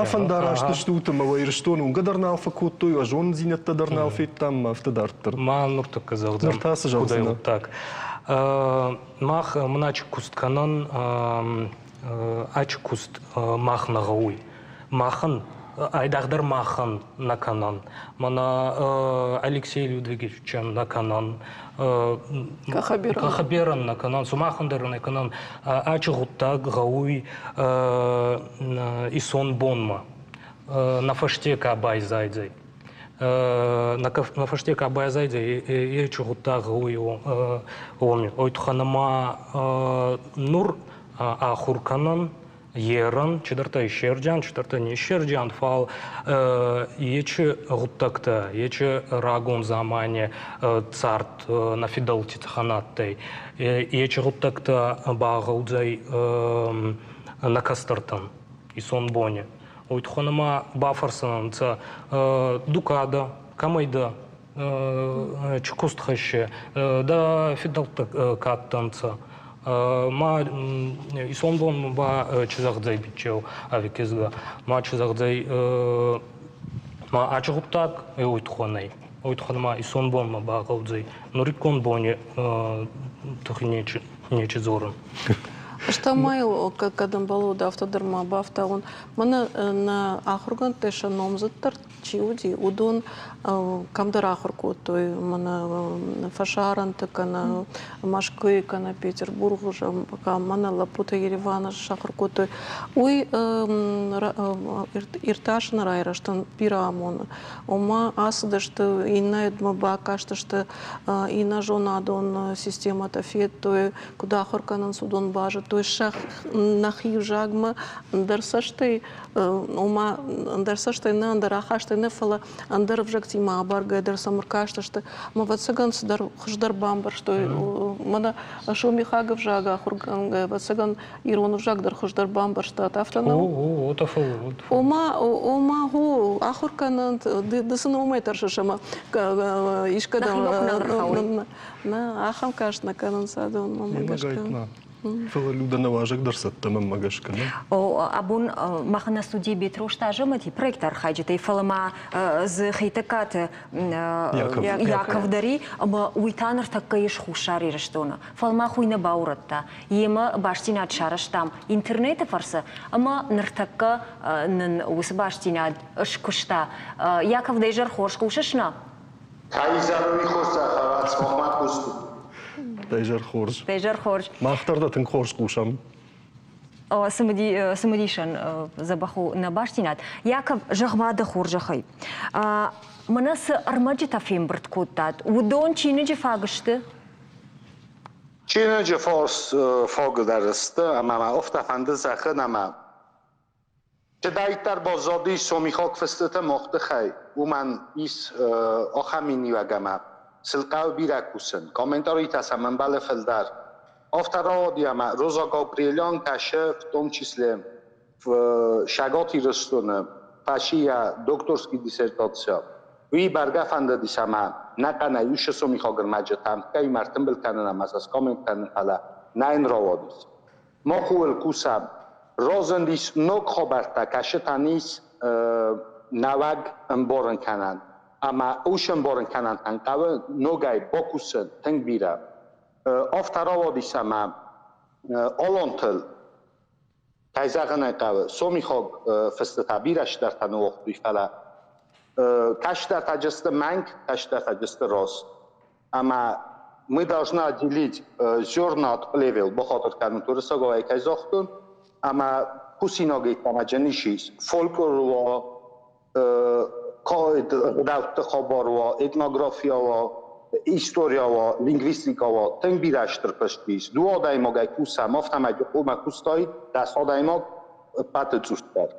Speaker 1: Афӕндараст стут ӕмӕ уӕ Ирыстоны уынгӕ дӕр нал фӕкодтой, уӕ зонындзинӕдтӕ дӕр нал федтам, афтӕ дарддӕр.
Speaker 18: Ма нуртӕккӕ зӕгъдзӕн.
Speaker 1: Ныр та цы зӕгъдзынӕ?
Speaker 18: Так. Мах мын куст кӕнӕн, ачи куст мах нӕ гъӕуй. Махӕн айдагъдӕр махӕн нӕ кӕнӕн. Мӕнӕ Алексей Людвиговичӕн нӕ кӕнӕн, Кахаберӕн нӕ кӕнӕн, сумахӕн дӕр нӕ кӕнӕн. Ачи гъуддаг гъӕуй исон бонмӕ. Нӕ фӕсте ка байзайдзӕй. Нӕ фӕсте ка байзайдзӕй, ечи гъуддаг гъӕуй уоми. Ой туххӕн ӕма нур ахур кӕнӕн, ерӕн, чидӕртӕ иссердзиан, чидӕртӕ не ссердзиан, фал ечи гъуддӕгтӕ, ечи рагон дзамани цард нӕ фидӕлти цӕхӕн адтӕй, ечи гъуддӕгтӕ багъӕудзӕй нӕ кӕстӕртӕн исонбони. Уой туххӕн ӕма бафӕрсӕнӕнцӕ ду ка дӕ, кӕмӕй дӕ, чи куст хӕссе, дӕ фидӕлттӕ ка адтӕнцӕ. Ма исонбон ба чи зӕгъдзӕй биччеу ӕви кизгӕ, ма чи зӕгъдзӕй ма ачи гъуддаг уой туххӕн ӕй. Уой туххӕн ма исонбонмӕ багъӕудзӕй. Нуриккон бони тухи нечи нечи дзорун.
Speaker 17: Стӕй ма йыл кӕд ӕмбӕлы, афтӕ дӕр ма бафтауын. Мӕнӕ нӕ ахуыргӕндтӕ сӕ номдзыддӕр чи уыди, уыдон кӕмдӕр ахуыр кодтой, мӕнӕ фӕсарӕнты кӕнӕ Мӕскуыйы кӕнӕ Петербургы, мӕнӕ лӕппутӕ Ереваны сахуыр кодтой. Уый иртасыны райрӕзтӕн бирӕ амоны. Ома ацыдысты, иннӕ бакастысты, иннӕ зонадон системӕтӕ федтой, куыд ахуыр кӕнынц, уыдон базыдтой сӕ нӕхи взагмӕ ӕндӕр цӕстӕй ома ӕндӕр цӕстӕй нӕ, ӕндӕр ахастӕй нӕ, фӕлӕ ӕндӕр ӕвзӕгтимӕ абаргӕйӕ дӕр сӕм ӕркастысты. Ӕмӕ ӕвӕццӕгӕн цыдӕр хуыздӕр бамбӕрстой. Мӕнӕ сомихаг ӕвзаг ахуыргӕнгӕ, ӕвӕццӕгӕн, ирон ӕвзаг дӕр хуыздӕр бамбӕрстат, афтӕ нӕу? Ома, ома, хо, ахуыр кӕнӕнт, ды цы номӕй тӕрсыс ӕмӕ искӕдӕм нӕ, ахӕм каст нӕ кӕнынц адон, мӕнмӕ гӕсгӕ.
Speaker 1: Фӕлӕ Люда нӕ уазӕг дӕр цӕттӕ мӕнмӕ гӕсгӕ, нӕ?
Speaker 2: О, абон мах нӕ студийы Бетрозты Азӕмӕти проекты архайджытӕй, фӕлӕ ма дзы Хетӕгкаты Яков дӕр и, ӕмӕ уый та ныртӕккӕ ис Хуссар Ирыстоны. Фӕлӕ мах уый нӕ баурӕдта. Йемӕ бастдзинад сарӕзтам интернеты фӕрцы, ӕмӕ ныртӕккӕ нын уыцы бастдзинад скуыста. Яков, дӕ изӕр хорз хъусыс нӕ?
Speaker 19: Каизӕруи хорздзӕхӕ цмохмӕ кусту.
Speaker 1: Дӕ изӕр хорз.
Speaker 2: Дӕ изӕр хорз.
Speaker 1: Мах дӕр дӕ тынг хорз хъусӕм.
Speaker 2: Цымыдисӕн дзӕбӕх у нӕ бастдзинад. Яков, зӕгъ-ма дӕ хорзӕхӕй, мӕнӕ цы ӕрмӕджытӕ фембырд кодтат, уыдон чиныджы фаг сты?
Speaker 19: Чиныджы фаг дӕр сты, ӕмӕ мӕ афтӕ фӕнды зӕгъын, ӕмӕ Чидӕриддӕр баззадис сомихаг фыстыты мах тыххӕй, уымӕн ис ахӕм миниуӕг ӕмӕ сыл хъӕуы бирӕ кусын, комментаритӕ сӕм ӕмбӕлы фылдӕр. Афтӕ рауади ӕмӕ Роза Габриелян кӕсы, в том числе Цӕгат Ирыстоны фӕци йӕ докторский диссертацийӕ. Уый бӕргӕ фӕндыдис ӕмӕ нӕхъӕнӕй уьщы сомихаг ӕрмӕджытӕ ӕмткӕй ӕртымбыл кӕнын ӕмӕ сӕ скоммент кӕнын, фӕлӕ нӕ йын рауадис. Мах ууыл кусӕм. Разындис ног хабӕрттӕ, кӕцытӕн ис нӕуӕг ӕмбарын кӕнӕн. Ӕмӕ ус ӕмбарын кӕнӕнтӕн хъӕуы ногӕй бакусын тынг бирӕ. Афтӕ рауадис ӕмӕ алантыл, кӕй зӕгъын ӕй хъӕуы, сомихаг фыстытӕ бирӕ цыдӕртӕ ныууагътой, фӕлӕ кӕстӕртӕ сты мӕнг, кӕстӕртӕ сты раст. Ӕмӕ мы должны отделить зерна от плевел, бахатыр кӕнут уырыссагау кӕй загътон, ӕмӕ кусинагӕй кӕмӕджын ис фольклор уа, ӕгъдӕутты хабар уа, этнография уа, история уа, лингвистика уа, тынг бирӕ стыр куыст ис. Дыууӕ адӕймагӕй кусӕм, афтӕмӕй хъуамӕ куыстаид 10 адӕймаг ӕппӕты цъусдӕр.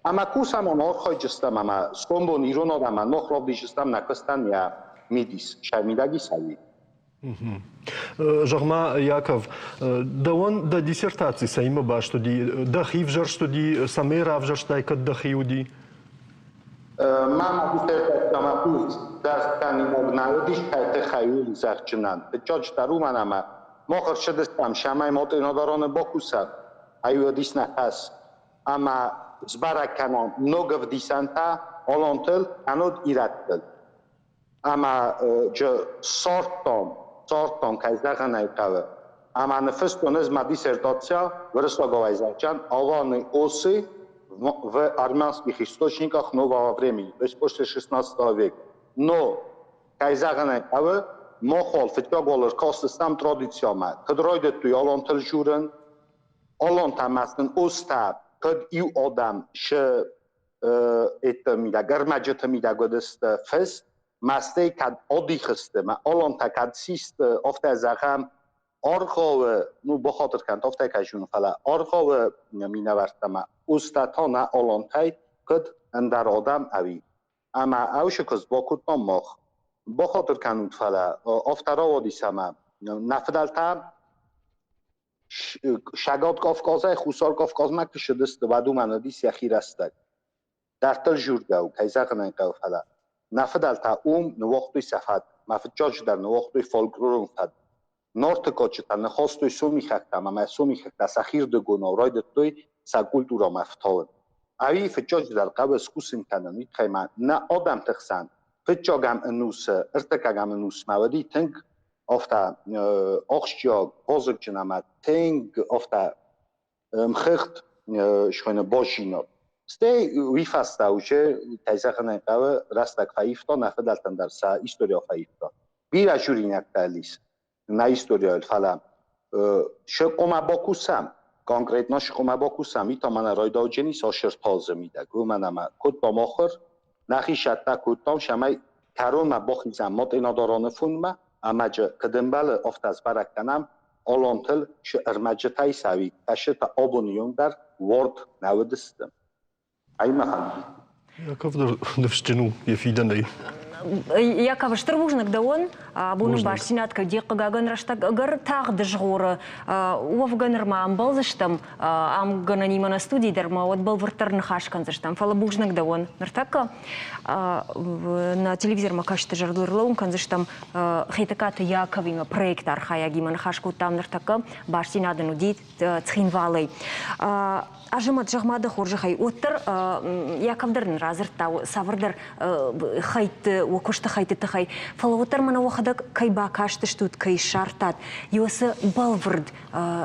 Speaker 19: Ӕмӕ кусӕм ӕмӕ архайджыстӕм ӕмӕ сомбон ирон адӕмӕн мах равдисыстӕм нӕ куыстӕн йӕ мидис, сӕ мидӕг ис ӕви.
Speaker 1: Зӕгъ-ма, Яков, дӕуӕн дӕ диссертаци цӕимӕ баст уыди? Дӕхи взӕрст уыди, цӕмӕй равзӕрстай, кӕд дӕхи уыди?
Speaker 19: Мӕ диссертаци ӕмӕ курс нӕ уыдис, кӕй тыххӕй у зӕгъджынӕн. Фыццаджыдӕр уымӕн ӕмӕ мах ӕрцыдыстӕм, цӕмӕй Мотъенодароны бакусӕм, ай уыдис нӕ хӕс. Ӕмӕ сбӕрӕг кӕнӕм ног ӕвдисӕнтӕ алантыл, ӕнод ирӕттыл. Ӕмӕ ссардтам, ссардтам, кӕй зӕгъын ӕй хъӕуы. Ӕмӕ ныффыстон ӕз мӕ диссертацийӕ уырыссагау ӕвзагӕн Аланы оси в армянских источниках нового времени, то есть после XVI века. Но, кӕй зӕгъын ӕй хъӕуы, мах фыццаг уал ӕркастыстӕм традициямӕ. Куыд райдыдтой алантыл журын, алантӕ ма сын устӕ, куыд иу адӕм шы это мидӕг, ӕрмӕджыты мидӕг уыдысты фыст, мастӕй кӕд адих сты, мӕ алантӕ кӕд систы, афтӕ зӕгъӕм, аргъауы, ну, бахатыр кӕнт, афтӕ кӕй зоны, фӕлӕ аргъауы минӕвӕрттӕ ма устӕ та нӕ алантӕй куыд ӕндӕр адӕм ӕви. Ӕмӕ ӕвшы куыст бакодтам мах. Бахатыр кӕнут, фӕлӕ афтӕ рауадис ӕмӕ нӕ фыдӕлтӕ Сӕгат Кавказӕй Хуссар Кавказмӕ куы ссыдысты, уӕд уымӕн уыдис йӕхи рӕстӕг. Дарддӕр жургӕ у, кӕй зӕгъын ӕй хъӕуы, фӕлӕ нӕ фыдӕлтӕ уым ныууагътой сӕ фӕд, мӕ фыццаджыдӕр ныууагътой фольклорон фӕд. Нарты кадджытӕ ныхастой сомихӕгтӕм ӕмӕ сомихӕгтӕ сӕхирдыгонау райдыдтой сӕ культурӕмӕ ӕфтауын. Ӕви фыццаджыдӕр хъӕуы скусын кӕнын, уый тыххӕй ма нӕ адӕмты хсӕн фыццагӕм ӕнусы, ӕртыккӕгӕм ӕнусмӕ уыди тынг афтӕ ахсджиаг, вазыгджын ӕмӕ тынг афтӕ мхыгъд схуыйны баззинад. Стӕй уый фӕстӕ уже, кӕй зӕгъын ӕй хъӕуы, рӕстӕг фӕивта, нӕ фыдӕлтӕн дӕр сӕ история фӕивта. Бирӕ журинӕгтӕ ис нӕ историяйыл, фӕлӕ сӕ бакусӕм, конкретно сӕ бакусӕм, и та мӕнӕ райдауджени сӕ сыртазы мидӕг, уымӕн ӕмӕ кодтам ахуыр, нӕхи сӕттӕ кодтам, цӕмӕй кӕронмӕ бахизӕм Матъинадараны фондмӕ, ӕмӕ куыд ӕмбӕлы, афтӕ сбӕрӕг кӕнӕм, алантыл цы ӕрмӕджытӕй цӕуид, кӕцытӕ абоны онг дӕр уард нӕ уыдысты. Ай мӕ фӕнды.
Speaker 1: Яков дӕр ныфсджын у йӕ фидӕнӕй.
Speaker 2: Яков, стыр бузныг дӕуӕн. Абоны бастдзинад кӕд хъыгагӕн рӕстӕг ӕгӕр тагъд згъоры. Уӕвгӕ нырма ӕмбӕлдзыстӕм ам гӕнӕнимӕ нӕ студийы дӕр ма уӕд бӕлвырддӕр ныхас кӕндзыстӕм. Фӕлӕ бузныг дӕуӕн. Ныртӕккӕ нӕ телевизормӕ кӕсты зӕрдыл ӕрлӕууын кӕндзыстӕм Хетӕгкаты Яковимӕ проекты архайӕгимӕ ныхас кодтам ныртӕккӕ. Бастдзинад ын уыди Цхинвалӕй. Азӕмӕт, зӕгъ-ма дӕ хорзӕхӕй, уӕддӕр Яков дӕр нын радзырдта цавӕрдӕр хӕйтты, уӕ куысты хӕйтты тыххӕй, фӕлӕ уӕддӕр мӕнӕ уӕхӕдӕг кӕй бакастыстут, кӕй ссардтат, иу ацы бӕлвырд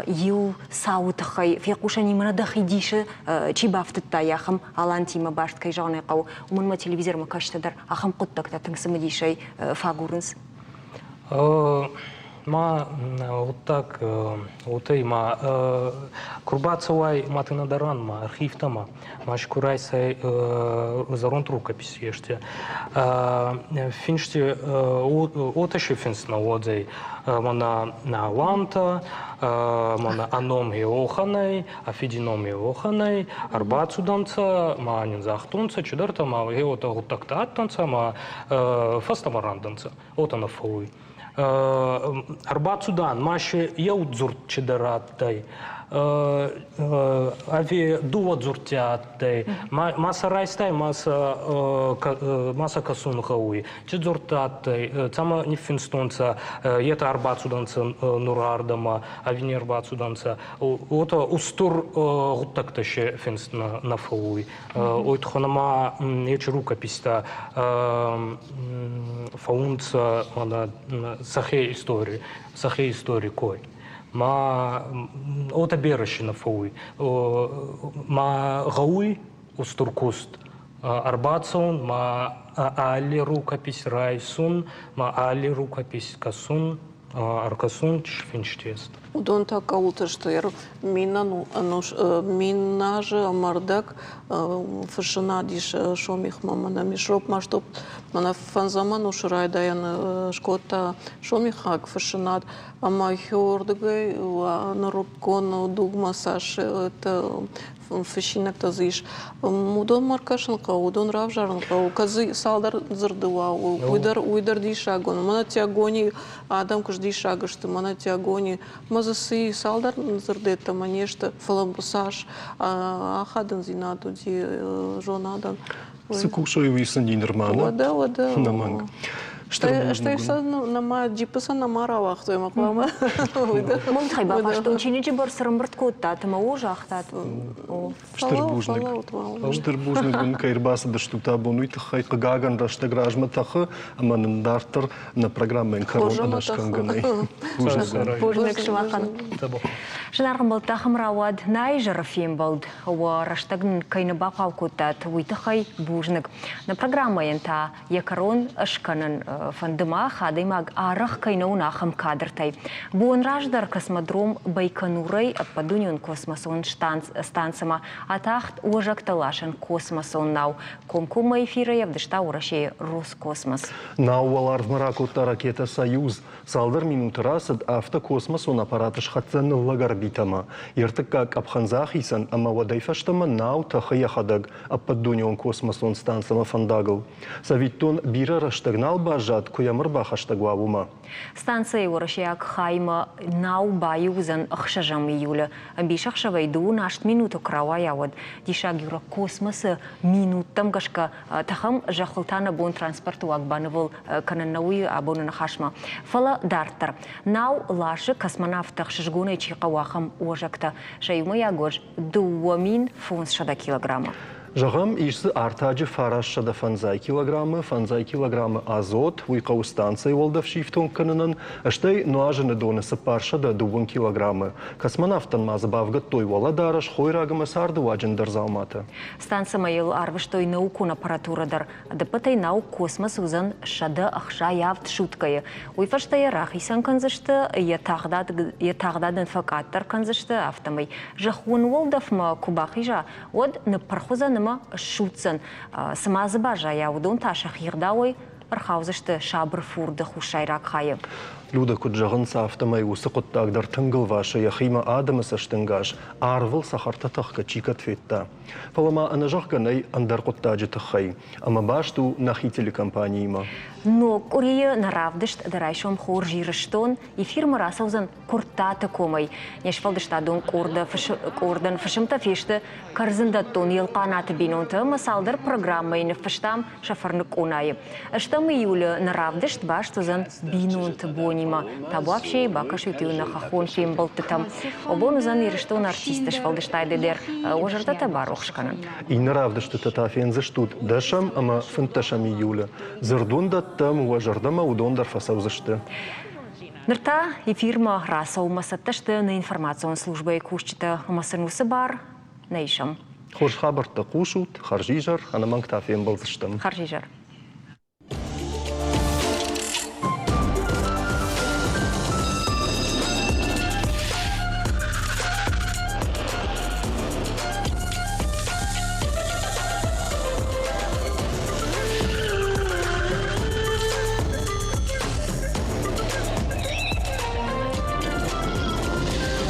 Speaker 2: иу цауы тыххӕй фехъусӕн и мӕнӕ дӕхи дисы чи бафтыдта, ахӕм алантимӕ баст кӕй зӕгъын ӕй хъӕуы, уымӕн ма телевизормӕ кӕсгӕ дӕр ахӕм хъуыддӕгтӕ тынг цымыдисӕй фӕагурынц.
Speaker 18: Ма гъуддаг уотӕ ма ку рбацӕуай Матенадаранмӕ, архивтӕмӕ, ма си ку райсай зӕронд рукопись ести, финсти уотӕ си финст нӕ уодзӕй, мӕнӕ Алантӕ, мӕнӕ ӕ ном уӕхӕн ӕй, ӕ фиди ном уӕхӕн ӕй, ӕрбацудӕнцӕ, ма нин загътонцӕ чидӕртӕ, ма гъе уотӕ гъуддӕгтӕ адтӕнцӕ, ма фӕстӕмӕ рандӕнцӕ. Уотӕ нӕ фӕууй. Ӕрбацудан, ма си еу дзурд чидӕр адтӕй, ӕви дууӕ дзурдтӕ адтӕй. Ма сӕ райстай, ма сӕ кӕсун гъӕуй. Ци дзурдтӕ адтӕй, цӕмӕ ниффинстонцӕ, етӕ ӕрбацудӕнцӕ нур ардӕмӕ, ӕви не рбацудӕнцӕ. Уотӕ устур гъуддӕгтӕ си финст нӕ фӕууй. Ой туххӕн ӕма ечи рукописьтӕ фӕуунцӕ сӕхе истори, сӕхе истори кой. Ма уотӕ берӕ си нӕ фӕууй. Ма гъӕуй устур куст ӕрбацӕун, ма алли рукопись райсун, ма алли рукопись кӕсун, ӕркӕсун финст есть.
Speaker 17: Уыдон та кӕуылты сты? Мин азы ӕмӕ ӕрдӕг фыссынад ис Сомихмӕ. Мӕнӕ Мишроп Маштоп мӕнӕ фӕндзӕм ӕнусы райдайӕны скодта сомихаг фыссынад. Ӕмӕ хиуырдыгӕй нырыккон дугмӕ цас фыссинӕгтӕ дзы ис. Уыдонмӕ ӕркӕсын хъӕуы, уыдон равзарын хъӕуы. Кӕд дзы цалдӕр дзырды уа, уый дӕр диссаг у. Мӕнӕ Тиагони адӕм куы сдиссаг сты, мӕнӕ Тиагони, мӕ дзы цы цалдӕр дзырды йеддӕмӕ не сты, фӕлӕ цас ахадындзинад уыди зонадӕн.
Speaker 1: Цы кусой, уый сын нырма
Speaker 17: нӕ? Уӕдӕ, уӕдӕ.
Speaker 1: Ӕнӕмӕнг.
Speaker 17: Стӕй сӕ нӕма джиппы сӕ нӕма рауагътой ӕмӕ хъуамӕ
Speaker 2: Мон тыххӕй бафарстон, чиныджы бӕрц ӕрӕмбырд кодтат ӕмӕ о загътат.
Speaker 1: Стыр бузныг. Стыр бузныг уын, кӕй ӕрбацыдыстут абон, уый тыххӕй. Хъыгагӕн, рӕстӕг размӕ тӕхы ӕмӕ нын дарддӕр нӕ программӕйӕн кӕрон ӕнӕскӕнгӕ нӕй.
Speaker 2: Бузныг. Бузныг сымахӕн. Зынаргъ ӕмбӕлттӕ, ахӕм рауад нӕ изӕры фембӕлд. Уӕ рӕстӕг нын кӕй нӕ бахъал кодтат, уый тыххӕй бузныг. Нӕ программӕйӕн та йӕ кӕрон скӕнын фӕнды мах, адӕймаг арӕх кӕй нӕ уыны, ахӕм кадртӕй. Бон раздӕр космодром Байконурӕй ӕппӕтдунеон космосон станцӕмӕ атахт уӕзӕгтӕ ласӕн космосон нау. Комкоммӕ эфирӕй ӕвдыста Уӕрӕсейы Роскосмос.
Speaker 1: Нау уӕларвмӕ ракодта ракетӕ «Союз». Цалдӕр минуты рацыд, афтӕ космосон аппарат схӕццӕ ныллӕг орбитӕмӕ. Йе ртыккаг къӕпхӕн дзы ахицӕн ӕмӕ уӕдӕй фӕстӕмӕ нау тӕхы йӕхӕдӕг ӕппӕтдунеон космосон станцӕмӕ фӕндагыл. Цӕвиттон, бирӕ рӕстӕг нал баззад, куы йӕм ӕрбахӕстӕг уа, уымӕ.
Speaker 2: Станцӕйы уӕрӕсейаг хаймӕ нау баиу уыдзӕн 6 июлы. Ӕмбисӕхсӕвӕй дыууын аст минуты куы рауайа, уӕд диссаг Юра космосы минуттӕм гӕсгӕ тӕхӕм, зӕххыл та нӕ бон транспорты уаг банывыл кӕнын нӕ уый абоны ныхасмӕ. Фӕлӕ дарддӕр. Нау ласы космонавттӕ ӕхсызгонӕй чи хъӕуы, ахӕм уӕзӕгтӕ. Сӕ иумӕйаг уӕз 2500 килограммы.
Speaker 1: Зӕгъӕм, ис дзы артаджы 950 килограммы, фӕндзай килограммы азот, уый хъӕуы станцӕйы уӕлдӕф сифтонг кӕнынӕн, стӕй нуазыны доны 420 килограммы. Космонавттӕн ма дзы бавгӕдтой уӕлӕдарӕс, хойраг ӕмӕ цардыуаджы ӕндӕр дзауматӕ.
Speaker 2: Станцӕмӕ йыл арвыстой наукон аппаратурӕ дӕр. Ӕдӕппӕтӕй нау космос уыдзӕн 167 суткӕйы. Уый фӕстӕ йӕ рахицӕн кӕндзысты, йӕ тагъдад, йӕ тагъдад ын фӕкъаддӕр кӕндзысты, афтӕмӕй зӕххон уӕлдӕфмӕ куы бахиза, уӕд ныппырх уыдзӕн ӕмӕ ссудздзӕн. Цы ма дзы баззайа, уыдон та сӕхи гъдауӕй ӕрхаудзысты сабыр фурды хуссайраг хайы.
Speaker 1: Люда куыд зӕгъынц, афтӕмӕй уыцы хъуыддаг дӕр тынг ӕлвасы йӕхимӕ адӕмы цӕстӕнгас, арвыл цӕхӕртӕ тӕхгӕ чи кӕд федта. Фӕлӕ ма ӕнӕзӕгъгӕ нӕй ӕндӕр хъуыддаджы тыххӕй, ӕмӕ баст у нӕхи телекомпаниимӕ.
Speaker 2: Ног къуырийы нӕ равдыст Дӕ райсом хорз, Ирыстон эфирмӕ рацӕудзӕн Куырттаты комӕй. Не сфӕлдыстадон къорды къордӕн фысымтӕ фесты кӕрдзындӕттон Елхъанаты бинонтӕ ӕмӕ цалдӕр программӕйы ныффыстам сӕ фӕрныг къонайы. Ӕстӕм июлы нӕ равдыст баст уыдзӕн бинонты бонимӕ. Табуафсейы бакӕсут-иу нӕ хӕххон фембӕлдтытӕм. Бон уыдзӕн Ирыстоны артистты сфӕлдыстады дӕр. Уӕ зӕрдӕтӕ барухс кӕнын.
Speaker 1: Иннӕ равдыстытӕ та фендзыстут дӕсӕм ӕмӕ фынддӕсӕм июлы. Дзырд уын дӕттӕм, уӕ зӕрдӕмӕ уыдон дӕр фӕцӕудзысты.
Speaker 2: Ныр та эфирмӕ рацӕуынмӕ цӕттӕ сты нӕ информацион службӕйы кусджытӕ ӕмӕ сын уыцы бар нӕ исӕм.
Speaker 1: Хорз хабӕрттӕ хъусут, хӕрзизӕр, ӕнӕмӕнг та фембӕлдзыстӕм.
Speaker 2: Хӕрзизӕр.